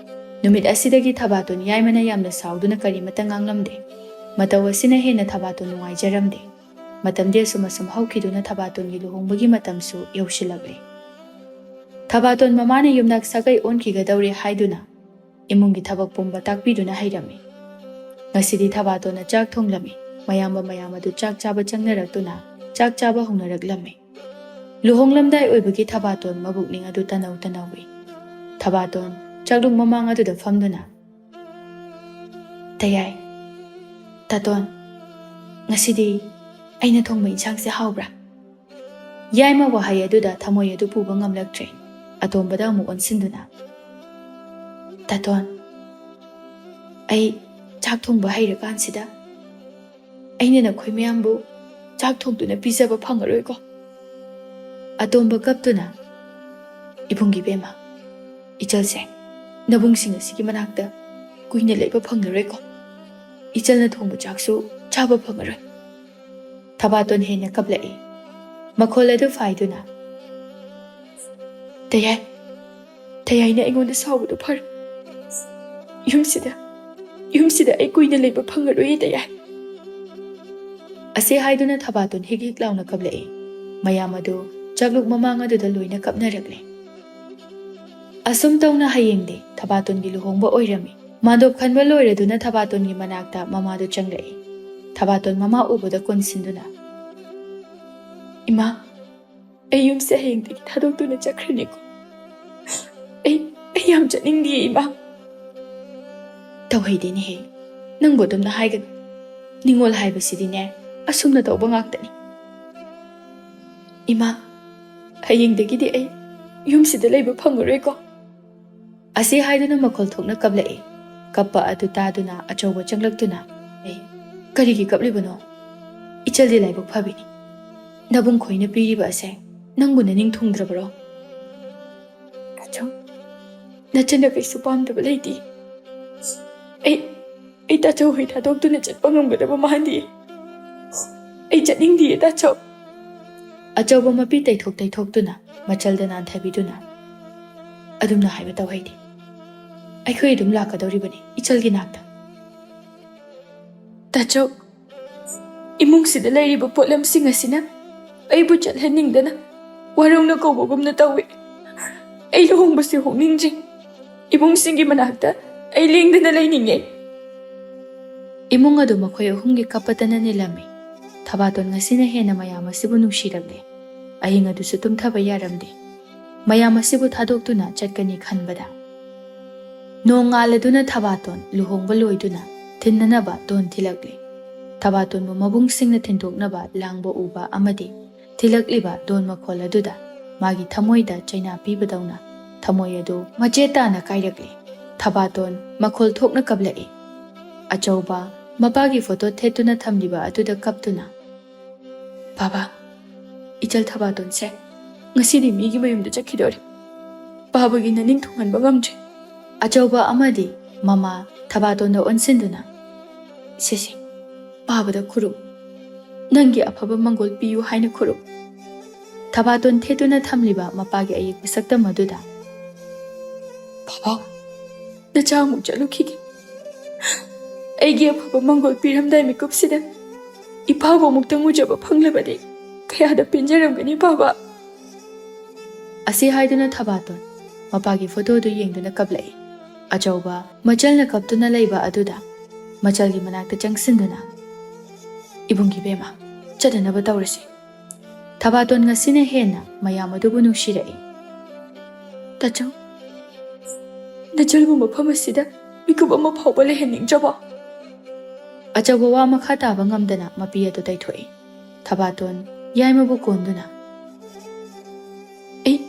ꯅꯨꯃꯤꯠ ꯑꯁꯤꯗꯒꯤ ꯊꯕꯥꯇꯣꯟ ꯌꯥꯏꯃꯅ ꯌꯥꯝꯅ ꯁꯥꯎꯗꯨꯅ ꯀꯔꯤꯃꯠꯇ ꯉꯥꯡꯂꯝꯗꯦ꯫ ꯃꯇꯧ ꯑꯁꯤꯅ ꯍꯦꯟꯅ ꯊꯕꯥꯇꯣꯟ ꯅꯨꯡꯉꯥꯏꯖꯔꯝꯗꯦ꯫ ꯃꯇꯝꯗꯤ ꯑꯁꯨꯝ ꯑꯁꯨꯝ ꯍꯧꯈꯤꯗꯨꯅ ꯊꯕꯥꯇꯣꯟꯒꯤ ꯂꯨꯍꯣꯡꯕꯒꯤ ꯃꯇꯝꯁꯨ ꯌꯧꯁꯤꯜꯂꯛꯂꯦ꯫ ꯊꯕꯥꯇꯣꯟ ꯃꯃꯥꯅ ꯌꯨꯝꯅꯥꯛ ꯁꯥꯒꯩ ꯑꯣꯟꯈꯤꯒꯗꯧꯔꯦ ꯍꯥꯏꯗꯨꯅ ꯏꯃꯨꯡꯒꯤ ꯊꯕꯛ ꯄꯨꯝꯕ ꯇꯥꯛꯄꯤꯗꯨꯅ ꯍꯩꯔꯝꯃꯤ꯫ ꯉꯁꯤꯗꯤ ꯊꯕꯥꯇꯣꯟꯅ ꯆꯥꯛ ꯊꯣꯡꯂꯝꯃꯤ꯫ ꯃꯌꯥꯝꯕ ꯃꯌꯥꯝ ꯑꯗꯨ ꯆꯥꯛ ꯆꯥꯕ ꯆꯪꯅꯔꯛꯇꯨꯅ ꯆꯥꯛ ꯆꯥꯕ ꯍꯧꯅꯔꯛꯂꯝꯃꯤ꯫ ꯂꯨꯍꯣꯡꯂꯝꯗꯥꯏ ꯑꯣꯏꯕꯒꯤ ꯊꯕꯥꯇꯣꯟ ꯃꯕꯨꯛꯅꯤꯡ ꯑꯗꯨ ꯇꯅꯧ ꯇꯅꯧꯏ꯫ ꯊꯕꯥꯇꯣꯟ ꯆꯥꯛꯂꯨꯛ ꯃꯃꯥꯡ ꯑꯗꯨꯗ ꯐꯝꯗꯨꯅ, "ꯇꯌꯥꯏ, ꯇꯥꯇꯣꯟ, ꯉꯁꯤꯗꯤ ꯑꯩꯅ ꯊꯣꯡꯕ ꯏꯟꯁꯥꯡꯁꯦ ꯍꯥꯎꯕ꯭ꯔꯥ?" ꯌꯥꯏꯃ ꯋꯥꯍꯩ ꯑꯗꯨꯗ ꯊꯃꯣꯏ ꯑꯗꯨ ꯄꯨꯕ ꯉꯝꯂꯛꯇ꯭ꯔꯦ꯫ ꯑꯇꯣꯝꯕꯗ ꯑꯃꯨꯛ ꯑꯣꯟꯁꯤꯟꯗꯨꯅ, "ꯇꯥꯇꯣꯟ, ꯑꯩ ꯆꯥꯛ ꯊꯣꯡꯕ ꯍꯩꯔꯀꯥꯟꯁꯤꯗ ꯑꯩꯅ ꯅꯈꯣꯏ ꯃꯌꯥꯝꯕꯨ ꯆꯥꯛ ꯊꯣꯡꯗꯨꯅ ꯄꯤꯖꯕ ꯐꯪꯉꯔꯣꯏꯀꯣ?" ꯑꯇꯣꯝꯕ ꯀꯞꯇꯨꯅ, "ꯏꯕꯨꯡꯒꯤ ꯏꯕꯦꯝꯃ, ꯏꯆꯜꯁꯦ ꯅꯕꯨꯡꯁꯤꯡ ꯑꯁꯤꯒꯤ ꯃꯅꯥꯛꯇ ꯀꯨꯏꯅ ꯂꯩꯕ ꯐꯪꯂꯔꯣꯏꯀꯣ?" ꯏꯆꯜꯅ ꯊꯣꯡꯕ ꯆꯥꯛꯁꯨ ꯆꯥꯕ ꯐꯪꯉꯔꯣꯏ꯫ ꯊꯕꯥꯇꯣꯟ ꯍꯦꯟꯅ ꯀꯞꯂꯛꯏ꯫ ꯃꯈꯣꯜ ꯑꯗꯨ ꯐꯥꯏꯗꯨꯅ, "ꯇꯌꯥꯏ, ꯇꯌꯥꯏꯅ ꯑꯩꯉꯣꯟꯗ ꯁꯥꯎꯕꯗꯣ ꯐꯔꯦ꯫ ꯌꯨꯝꯁꯤꯗ, ꯌꯨꯝꯁꯤꯗ ꯑꯩ ꯀꯨꯏꯅ ꯂꯩꯕ ꯐꯪꯉꯔꯣꯏꯌꯦ, ꯇꯌꯥꯏ"꯫ ꯑꯁꯤ ꯍꯥꯏꯗꯨꯅ ꯊꯕꯥꯇꯣꯟ ꯍꯤꯛ ꯍꯤꯛ ꯂꯥꯎꯅ ꯀꯞꯂꯛꯏ꯫ ꯃꯌꯥꯝ ꯑꯗꯨ ꯆꯥꯛꯂꯨꯛ ꯃꯃꯥꯡ ꯑꯗꯨꯗ ꯂꯣꯏꯅ ꯀꯞꯅꯔꯛꯂꯦ꯫ ꯑꯁꯨꯝ ꯇꯧꯅ ꯍꯌꯦꯡꯗꯤ ꯊꯕꯥꯇꯣꯟꯒꯤ ꯂꯨꯍꯣꯡꯕ ꯑꯣꯏꯔꯝꯃꯤ꯫ ꯃꯥꯟꯗꯣꯞ ꯈꯟꯕ ꯂꯣꯏꯔꯗꯨꯅ ꯊꯕꯥꯇꯣꯟꯒꯤ ꯃꯅꯥꯛꯇ ꯃꯃꯥꯗꯨ ꯆꯪꯂꯛꯏ꯫ ꯊꯕꯥꯇꯣꯟ ꯃꯃꯥ ꯎꯕꯗ ꯀꯣꯟꯁꯤꯟꯗꯨꯅ, "ꯏꯃꯥ, ꯑꯩ ꯌꯨꯝꯁꯦ ꯍꯌꯦꯡꯗꯒꯤ ꯊꯥꯗꯣꯛꯇꯨꯅ ꯆꯠꯈ꯭ꯔꯅꯤꯀꯣ꯫ ꯑꯩ, ꯑꯩ ꯌꯥꯝ ꯆꯠꯅꯤꯡꯗꯤꯌꯦ, ꯏꯃꯥ"꯫ "ꯇꯧꯍꯩꯗꯦꯅꯦꯍꯦ, ꯅꯪꯕꯨ ꯑꯗꯨꯝꯅ ꯍꯥꯏꯒꯅꯨ꯫ ꯅꯤꯡꯉꯣꯜ ꯍꯥꯏꯕꯁꯤꯗꯤꯅꯦ, ꯑꯁꯨꯝꯅ ꯇꯧꯕ ꯉꯥꯛꯇꯅꯤ꯫ ꯏꯃꯥ, ꯍꯌꯦꯡꯗꯒꯤꯗꯤ ꯑꯩ ꯌꯨꯝꯁꯤꯗ ꯂꯩꯕ ꯐꯪꯉꯔꯣꯏꯀꯣ"꯫ ꯑꯁꯤ ꯍꯥꯏꯗꯨꯅ ꯃꯈꯣꯜ ꯊꯣꯛꯅ ꯀꯞꯂꯛꯏ꯫ ꯀꯞꯄ ꯑꯗꯨ ꯇꯥꯗꯨꯅ ꯑꯆꯧꯕ ꯆꯪꯂꯛꯇꯨꯅ, "ꯑꯦ, ꯀꯔꯤꯒꯤ ꯀꯞꯂꯤꯕꯅꯣ? ꯏꯆꯜꯗꯤ ꯂꯥꯏꯕꯛ ꯐꯕꯤꯅꯤ꯫ ꯅꯕꯨꯡ ꯈꯣꯏꯅ ꯄꯤꯔꯤꯕ ꯑꯁꯦ ꯅꯪꯕꯨ ꯅꯅꯤꯡ ꯊꯨꯡꯗ꯭ꯔꯕꯔꯣ?" "ꯇꯥꯆꯧ, ꯅꯆꯟꯅ ꯀꯩꯁꯨ ꯄꯥꯝꯗꯕ ꯂꯩꯇꯦ꯫ ꯑꯩ, ꯑꯩ ꯇꯥꯆꯧ ꯍꯣꯏ ꯊꯥꯗꯣꯛꯇꯨꯅ ꯆꯠꯄ ꯉꯝꯒꯗꯕ ꯃꯥꯟꯗꯦ꯫ ꯑꯩ ꯆꯠꯅꯤꯡꯗꯤꯌꯦ, ꯇꯥꯆꯧ"꯫ ꯑꯆꯧꯕ ꯃꯄꯤ ꯇꯩꯊꯣꯛ ꯇꯩꯊꯣꯛꯇꯨꯅ, ꯃꯆꯜꯗ ꯅꯥꯟꯊꯕꯤꯗꯨꯅ, "ꯑꯗꯨꯝꯅ ꯍꯥꯏꯕ ꯇꯧꯍꯩꯗꯦ꯫ ꯑꯩꯈꯣꯏ ꯑꯗꯨꯝ ꯂꯥꯛꯀꯗꯧꯔꯤꯕꯅꯤ ꯏꯆꯜꯒꯤ ꯅꯥꯛꯇ"꯫ "ꯇꯥꯆꯧ, ꯏꯃꯨꯡꯁꯤꯗ ꯂꯩꯔꯤꯕ ꯄꯣꯠꯂꯝꯁꯤꯡ ꯑꯁꯤꯅ ꯑꯩꯕꯨ ꯆꯠꯍꯟꯅꯤꯡꯗꯅ ꯋꯥꯔꯧꯅ ꯀꯧꯕꯒꯨꯝꯅ ꯇꯧꯏ꯫ ꯑꯩ ꯂꯨꯍꯣꯡꯕꯁꯤ ꯍꯣꯡꯅꯤꯡꯗ꯭ꯔꯤ꯫ ꯏꯃꯨꯡꯁꯤꯡꯒꯤ ꯃꯅꯥꯛꯇ ꯑꯩ ꯂꯦꯡꯗꯅ ꯂꯩꯅꯤꯡꯉꯦ"꯫ ꯏꯃꯨꯡ ꯑꯗꯨ ꯃꯈꯣꯏ ꯑꯍꯨꯝꯒꯤ ꯀꯞꯄꯇꯅ ꯅꯤꯜꯂꯝꯃꯤ꯫ ꯊꯕꯥꯇꯣꯟ ꯉꯁꯤꯅ ꯍꯦꯟꯅ ꯃꯌꯥꯝ ꯑꯁꯤꯕꯨ ꯅꯨꯡꯁꯤꯔꯝꯂꯦ꯫ ꯑꯍꯤꯡ ꯑꯗꯨꯁꯨ ꯇꯨꯝꯊꯕ ꯌꯥꯔꯝꯗꯦ꯫ ꯃꯌꯥꯝ ꯑꯁꯤꯕꯨ ꯊꯥꯗꯣꯛꯇꯨꯅ ꯆꯠꯀꯅꯤ ꯈꯟꯕꯗ꯫ ꯅꯣꯡ ꯉꯥꯜꯂꯗꯨꯅ ꯊꯕꯥꯇꯣꯟ ꯂꯨꯍꯣꯡꯕ ꯂꯣꯏꯗꯨꯅ ꯊꯤꯟꯅꯅꯕ ꯗꯣꯟ ꯊꯤꯜꯂꯛꯂꯦ꯫ ꯊꯕꯥꯇꯣꯟꯕꯨ ꯃꯕꯨꯡꯁꯤꯡꯅ ꯊꯤꯟꯗꯣꯛꯅꯕ ꯂꯥꯡꯕ ꯎꯕ ꯑꯃꯗꯤ ꯊꯤꯜꯂꯛꯂꯤꯕ ꯗꯣꯟ ꯃꯈꯣꯜ ꯑꯗꯨꯗ ꯃꯥꯒꯤ ꯊꯃꯣꯏꯗ ꯆꯩꯅꯥ ꯄꯤꯕꯗꯧꯅ ꯊꯃꯣꯏ ꯑꯗꯨ ꯃꯆꯦꯠ ꯇꯥꯅ ꯀꯥꯏꯔꯛꯂꯦ꯫ ꯊꯕꯥꯇꯣꯟ ꯃꯈꯣꯜ ꯊꯣꯛꯅ ꯀꯞꯂꯛꯏ꯫ ꯑꯆꯧꯕ ꯃꯄꯥꯒꯤ ꯐꯣꯇꯣ ꯊꯦꯠꯇꯨꯅ ꯊꯝꯂꯤꯕ ꯑꯗꯨꯗ ꯀꯞꯇꯨꯅ, "ꯕꯥꯕꯥ, ꯏꯆꯜ ꯊꯕꯥꯇꯣꯟꯁꯦ ꯉꯁꯤꯗꯤ ꯃꯤꯒꯤ ꯃꯌꯨꯝꯗ ꯆꯠꯈꯤꯗꯣꯔꯦ꯫ ꯕꯥꯕꯥꯒꯤ ꯅꯅꯤꯡ ꯊꯨꯡꯍꯟꯕ ꯉꯝꯗ꯭ꯔꯦ"꯫ ꯑꯆꯧꯕ ꯑꯃꯗꯤ ꯃꯃꯥ ꯊꯕꯥꯇꯣꯟꯗ ꯑꯣꯟꯁꯤꯟꯗꯨꯅ, ꯁꯤꯁꯦ, ꯄꯥꯕꯗ ꯈꯨꯔꯨꯝ꯫ ꯅꯪꯒꯤ ꯑꯐꯕ ꯃꯪꯒꯣꯜ ꯄꯤꯌꯨ ꯍꯥꯏꯅ ꯈꯨꯔꯨꯝ꯫ ꯊꯕꯥꯇꯣꯟ ꯊꯦꯠꯇꯨꯅ ꯊꯝꯂꯤꯕ ꯃꯄꯥꯒꯤ ꯑꯌꯦꯛꯄ ꯁꯛꯇꯝ ꯑꯗꯨꯗ, "ꯕꯥꯕꯥ, ꯅꯆꯥ ꯑꯃꯨꯛ ꯆꯠꯂꯨꯈꯤꯒꯦ꯫ ꯑꯩꯒꯤ ꯑꯐꯕ ꯃꯪꯒꯣꯜ ꯄꯤꯔꯝꯗꯥꯏ ꯃꯤꯀꯨꯞꯁꯤꯗ ꯏꯄꯥꯕꯨ ꯑꯃꯨꯛꯇꯪ ꯎꯖꯕ ꯐꯪꯂꯕꯗꯤ ꯀꯌꯥꯗ ꯄꯦꯟꯖꯔꯝꯒꯅꯤ ꯕꯥꯕꯥ"꯫ ꯑꯁꯤ ꯍꯥꯏꯗꯨꯅ ꯊꯕꯥꯇꯣꯟ ꯃꯄꯥꯒꯤ ꯐꯣꯇꯣꯗꯨ ꯌꯦꯡꯗꯨꯅ ꯀꯞꯂꯛꯏ꯫ ꯑꯆꯧꯕ ꯃꯆꯜꯅ ꯀꯞꯇꯨꯅ ꯂꯩꯕ ꯑꯗꯨꯗ ꯃꯆꯜꯒꯤ ꯃꯅꯥꯛꯇ ꯆꯪꯁꯤꯟꯗꯨꯅ, "ꯏꯕꯨꯡꯒꯤ ꯕꯦꯝꯃ, ꯆꯠꯅꯅꯕ ꯇꯧꯔꯁꯤ꯫ ꯊꯕꯥꯇꯣꯟ ꯉꯁꯤꯅ ꯍꯦꯟꯅ ꯃꯌꯥꯝ ꯑꯗꯨꯕꯨ ꯅꯨꯡꯁꯤꯔꯛꯏ꯫ ꯇꯥꯆꯧ, ꯅꯆꯜꯕꯨ ꯃꯐꯝ ꯑꯁꯤꯗ ꯃꯤꯀꯨꯞ ꯑꯃ ꯐꯥꯎꯕ ꯂꯩꯍꯟꯅꯤꯡꯗ꯭ꯔꯕꯣ?" ꯑꯆꯧꯕ ꯋꯥ ꯃꯈꯥ ꯇꯥꯕ ꯉꯝꯗꯅ ꯃꯄꯤ ꯑꯗꯨ ꯇꯩꯊꯣꯛꯏ꯫ ꯊꯕꯥꯇꯣꯟ ꯌꯥꯏꯃꯕꯨ ꯀꯣꯟꯗꯨꯅ, "ꯑꯩ,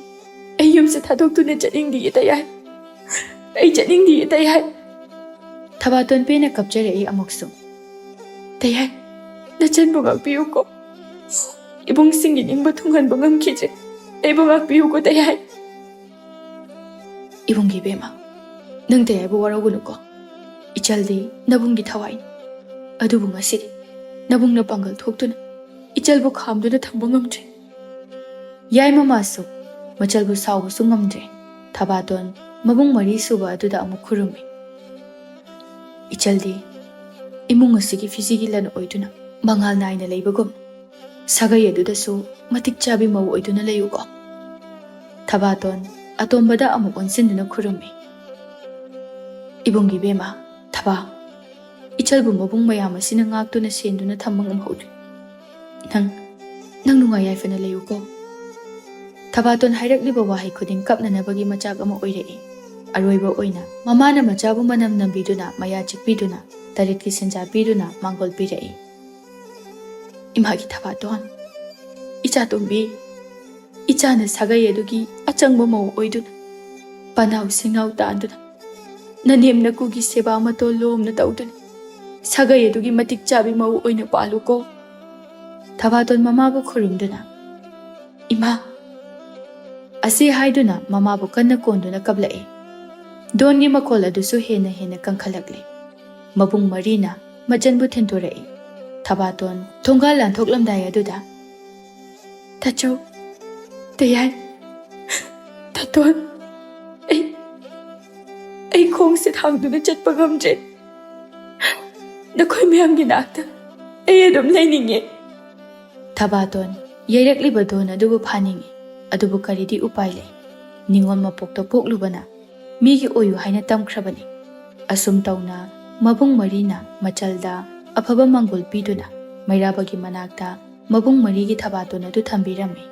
ꯑꯩ ꯌꯨꯝꯁꯦ ꯊꯥꯗꯣꯛꯇꯨꯅ ꯆꯠꯅꯤꯡꯗꯤꯌꯦ ꯇꯌꯥꯏ꯫ ꯑꯩ ꯆꯠꯅꯤꯡꯗꯤꯌꯦ ꯇꯌꯥꯏ"꯫ ꯊꯕꯥꯇꯣꯟ ꯄꯦꯟꯅ ꯀꯞꯆꯔꯛꯏ ꯑꯃꯨꯛꯁꯨ꯫ "ꯇꯌꯥꯏ, ꯅꯆꯟꯕꯨ ꯉꯥꯛꯄꯤꯌꯨꯀꯣ꯫ ꯏꯕꯨꯡꯁꯤꯡꯒꯤ ꯅꯤꯡꯕ ꯊꯨꯡꯍꯟꯕ ꯉꯝꯈꯤꯗ꯭ꯔꯦ꯫ ꯑꯩꯕꯨ ꯉꯥꯛꯄꯤꯌꯨꯀꯣ ꯇꯌꯥꯏ"꯫ "ꯏꯕꯨꯡꯒꯤ ꯕꯦꯝꯃ, ꯅꯪ ꯇꯌꯥꯏꯕꯨ ꯋꯥꯔꯧꯒꯅꯨꯀꯣ꯫ ꯏꯆꯜꯗꯤ ꯅꯕꯨꯡꯒꯤ ꯊꯋꯥꯏꯅꯤ꯫ ꯑꯗꯨꯕꯨ ꯉꯁꯤꯗꯤ ꯅꯕꯨꯡꯅ ꯄꯥꯡꯒꯜ ꯊꯣꯛꯇꯨꯅ ꯏꯆꯜꯕꯨ ꯈꯥꯝꯗꯨꯅ ꯊꯝꯕ ꯉꯝꯗ꯭ꯔꯦ"꯫ ꯌꯥꯏꯃꯃꯥꯁꯨ ꯃꯆꯜꯕꯨ ꯁꯥꯎꯕꯁꯨ ꯉꯝꯗ꯭ꯔꯦ꯫ ꯊꯕꯥꯇꯣꯟ ꯃꯕꯨꯡ ꯃꯔꯤ ꯁꯨꯕ ꯑꯗꯨꯗ ꯑꯃꯨꯛ ꯈꯨꯔꯨꯝꯃꯤ꯫ "ꯏꯆꯜꯗꯤ ꯏꯃꯨꯡ ꯑꯁꯤꯒꯤ ꯐꯤꯖꯤꯒꯤ ꯂꯟ ꯑꯣꯏꯗꯨꯅ ꯃꯉꯥꯜ ꯅꯥꯏꯅ ꯂꯩꯕꯒꯨꯝ ꯁꯥꯒꯩ ꯑꯗꯨꯗꯁꯨ ꯃꯇꯤꯛ ꯆꯥꯕꯤ ꯃꯧ ꯑꯣꯏꯗꯨꯅ ꯂꯩꯌꯨꯀꯣ"꯫ ꯊꯕꯥꯇꯣꯟ ꯑꯇꯣꯝꯕꯗ ꯑꯃꯨꯛ ꯑꯣꯟꯁꯤꯟꯗꯨꯅ ꯈꯨꯔꯨꯝꯃꯤ꯫ "ꯏꯕꯨꯡꯒꯤ ꯕꯦꯝꯃ, ꯊꯕꯥ, ꯏꯆꯜꯕꯨ ꯃꯕꯨꯡ ꯃꯌꯥꯝ ꯑꯁꯤꯅ ꯉꯥꯛꯇꯨꯅ ꯁꯦꯟꯗꯨꯅ ꯊꯝꯕ ꯉꯝꯍꯧꯗ꯭ꯔꯦ꯫ ꯅꯪ, ꯅꯪ ꯅꯨꯡꯉꯥꯏ ꯌꯥꯏꯐꯅ ꯂꯩꯌꯨꯀꯣ"꯫ ꯊꯕꯥꯇꯣꯟ ꯍꯥꯏꯔꯛꯂꯤꯕ ꯋꯥꯍꯩ ꯈꯨꯗꯤꯡ ꯀꯞꯅꯅꯕꯒꯤ ꯃꯆꯥꯛ ꯑꯃ ꯑꯣꯏꯔꯛꯏ꯫ ꯑꯔꯣꯏꯕ ꯑꯣꯏꯅ ꯃꯃꯥꯅ ꯃꯆꯥꯕꯨ ꯃꯅꯝ ꯅꯝꯕꯤꯗꯨꯅ, ꯃꯌꯥ ꯆꯤꯛꯄꯤꯗꯨꯅ, ꯇꯔꯦꯠꯀꯤ ꯁꯦꯟꯖꯥ ꯄꯤꯗꯨꯅ ꯃꯥꯡꯒꯣꯜ ꯄꯤꯔꯛꯏ꯫ "ꯏꯃꯥꯒꯤ ꯊꯕꯥꯇꯣꯟ, ꯏꯆꯥ ꯇꯣꯝꯕꯤ, ꯏꯆꯥꯅ ꯁꯥꯒꯩ ꯑꯗꯨꯒꯤ ꯑꯆꯪꯕ ꯃꯧ ꯑꯣꯏꯗꯨꯅ, ꯄꯅꯥꯎ ꯁꯤꯡꯅꯥꯎ ꯇꯥꯟꯗꯨꯅ, ꯅꯅꯦꯝ ꯅꯀꯨꯒꯤ ꯁꯦꯕꯥ ꯃꯇꯣꯜ ꯂꯣꯝꯅ ꯇꯧꯗꯨꯅ, ꯁꯥꯒꯩ ꯑꯗꯨꯒꯤ ꯃꯇꯤꯛ ꯆꯥꯕꯤ ꯃꯧ ꯑꯣꯏꯅ ꯄꯥꯜꯂꯨꯀꯣ"꯫ ꯊꯕꯥꯇꯣꯟ ꯃꯃꯥꯕꯨ ꯈꯨꯔꯨꯝꯗꯨꯅ, "ꯏꯃꯥ"꯫ ꯑꯁꯤ ꯍꯥꯏꯗꯨꯅ ꯃꯃꯥꯕꯨ ꯀꯟꯅ ꯀꯣꯟꯗꯨꯅ ꯀꯞꯂꯛꯏ꯫ ꯗꯣꯟꯒꯤ ꯃꯈꯣꯜ ꯑꯗꯨꯁꯨ ꯍꯦꯟꯅ ꯍꯦꯟꯅ ꯀꯟꯈꯠꯂꯛꯂꯤ꯫ ꯃꯕꯨꯡ ꯃꯔꯤꯅ ꯃꯆꯟꯕꯨ ꯊꯤꯟꯗꯣꯔꯛꯏ꯫ ꯊꯕꯥꯇꯣꯟ ꯊꯣꯡꯒꯥꯜ ꯂꯥꯟꯊꯣꯛꯂꯝꯗꯥꯏ ꯑꯗꯨꯗ, "ꯇꯥꯆꯧ, ꯇꯌꯥꯏ, ꯇꯥꯇꯣꯟ, ꯑꯩ, ꯑꯩ ꯈꯣꯡꯁꯦ ꯊꯥꯡꯗꯨꯅ ꯆꯠꯄ ꯉꯝꯗ꯭ꯔꯦ꯫ ꯅꯈꯣꯏ ꯃꯌꯥꯝꯒꯤ ꯅꯥꯛꯇ ꯑꯩ ꯑꯗꯨꯝ ꯂꯩꯅꯤꯡꯉꯦ꯫" ꯊꯕꯥꯇꯣꯟ ꯌꯩꯔꯛꯂꯤꯕ ꯗꯣꯟ ꯑꯗꯨꯕꯨ ꯐꯥꯅꯤꯡꯏ, ꯑꯗꯨꯕꯨ ꯀꯔꯤꯗꯤ ꯎꯄꯥꯏ ꯂꯩ? ꯅꯤꯉꯣꯜ ꯃꯄꯣꯛꯇ ꯄꯣꯛꯂꯨꯕꯅ ꯃꯤꯒꯤ ꯑꯣꯏꯌꯨ ꯍꯥꯏꯅ ꯇꯝꯈ꯭ꯔꯕꯅꯤ꯫ ꯑꯁꯨꯝ ꯇꯧꯅ ꯃꯕꯨꯡ ꯃꯔꯤꯅ ꯃꯆꯜꯗ ꯑꯐꯕ ꯃꯪꯒꯣꯜ ꯄꯤꯗꯨꯅ ꯃꯩꯔꯥꯕꯒꯤ ꯃꯅꯥꯛꯇ ꯃꯕꯨꯡ ꯃꯔꯤꯒꯤ ꯊꯕꯥꯇꯣꯟ ꯑꯗꯨ ꯊꯝꯕꯤꯔꯝꯃꯤ꯫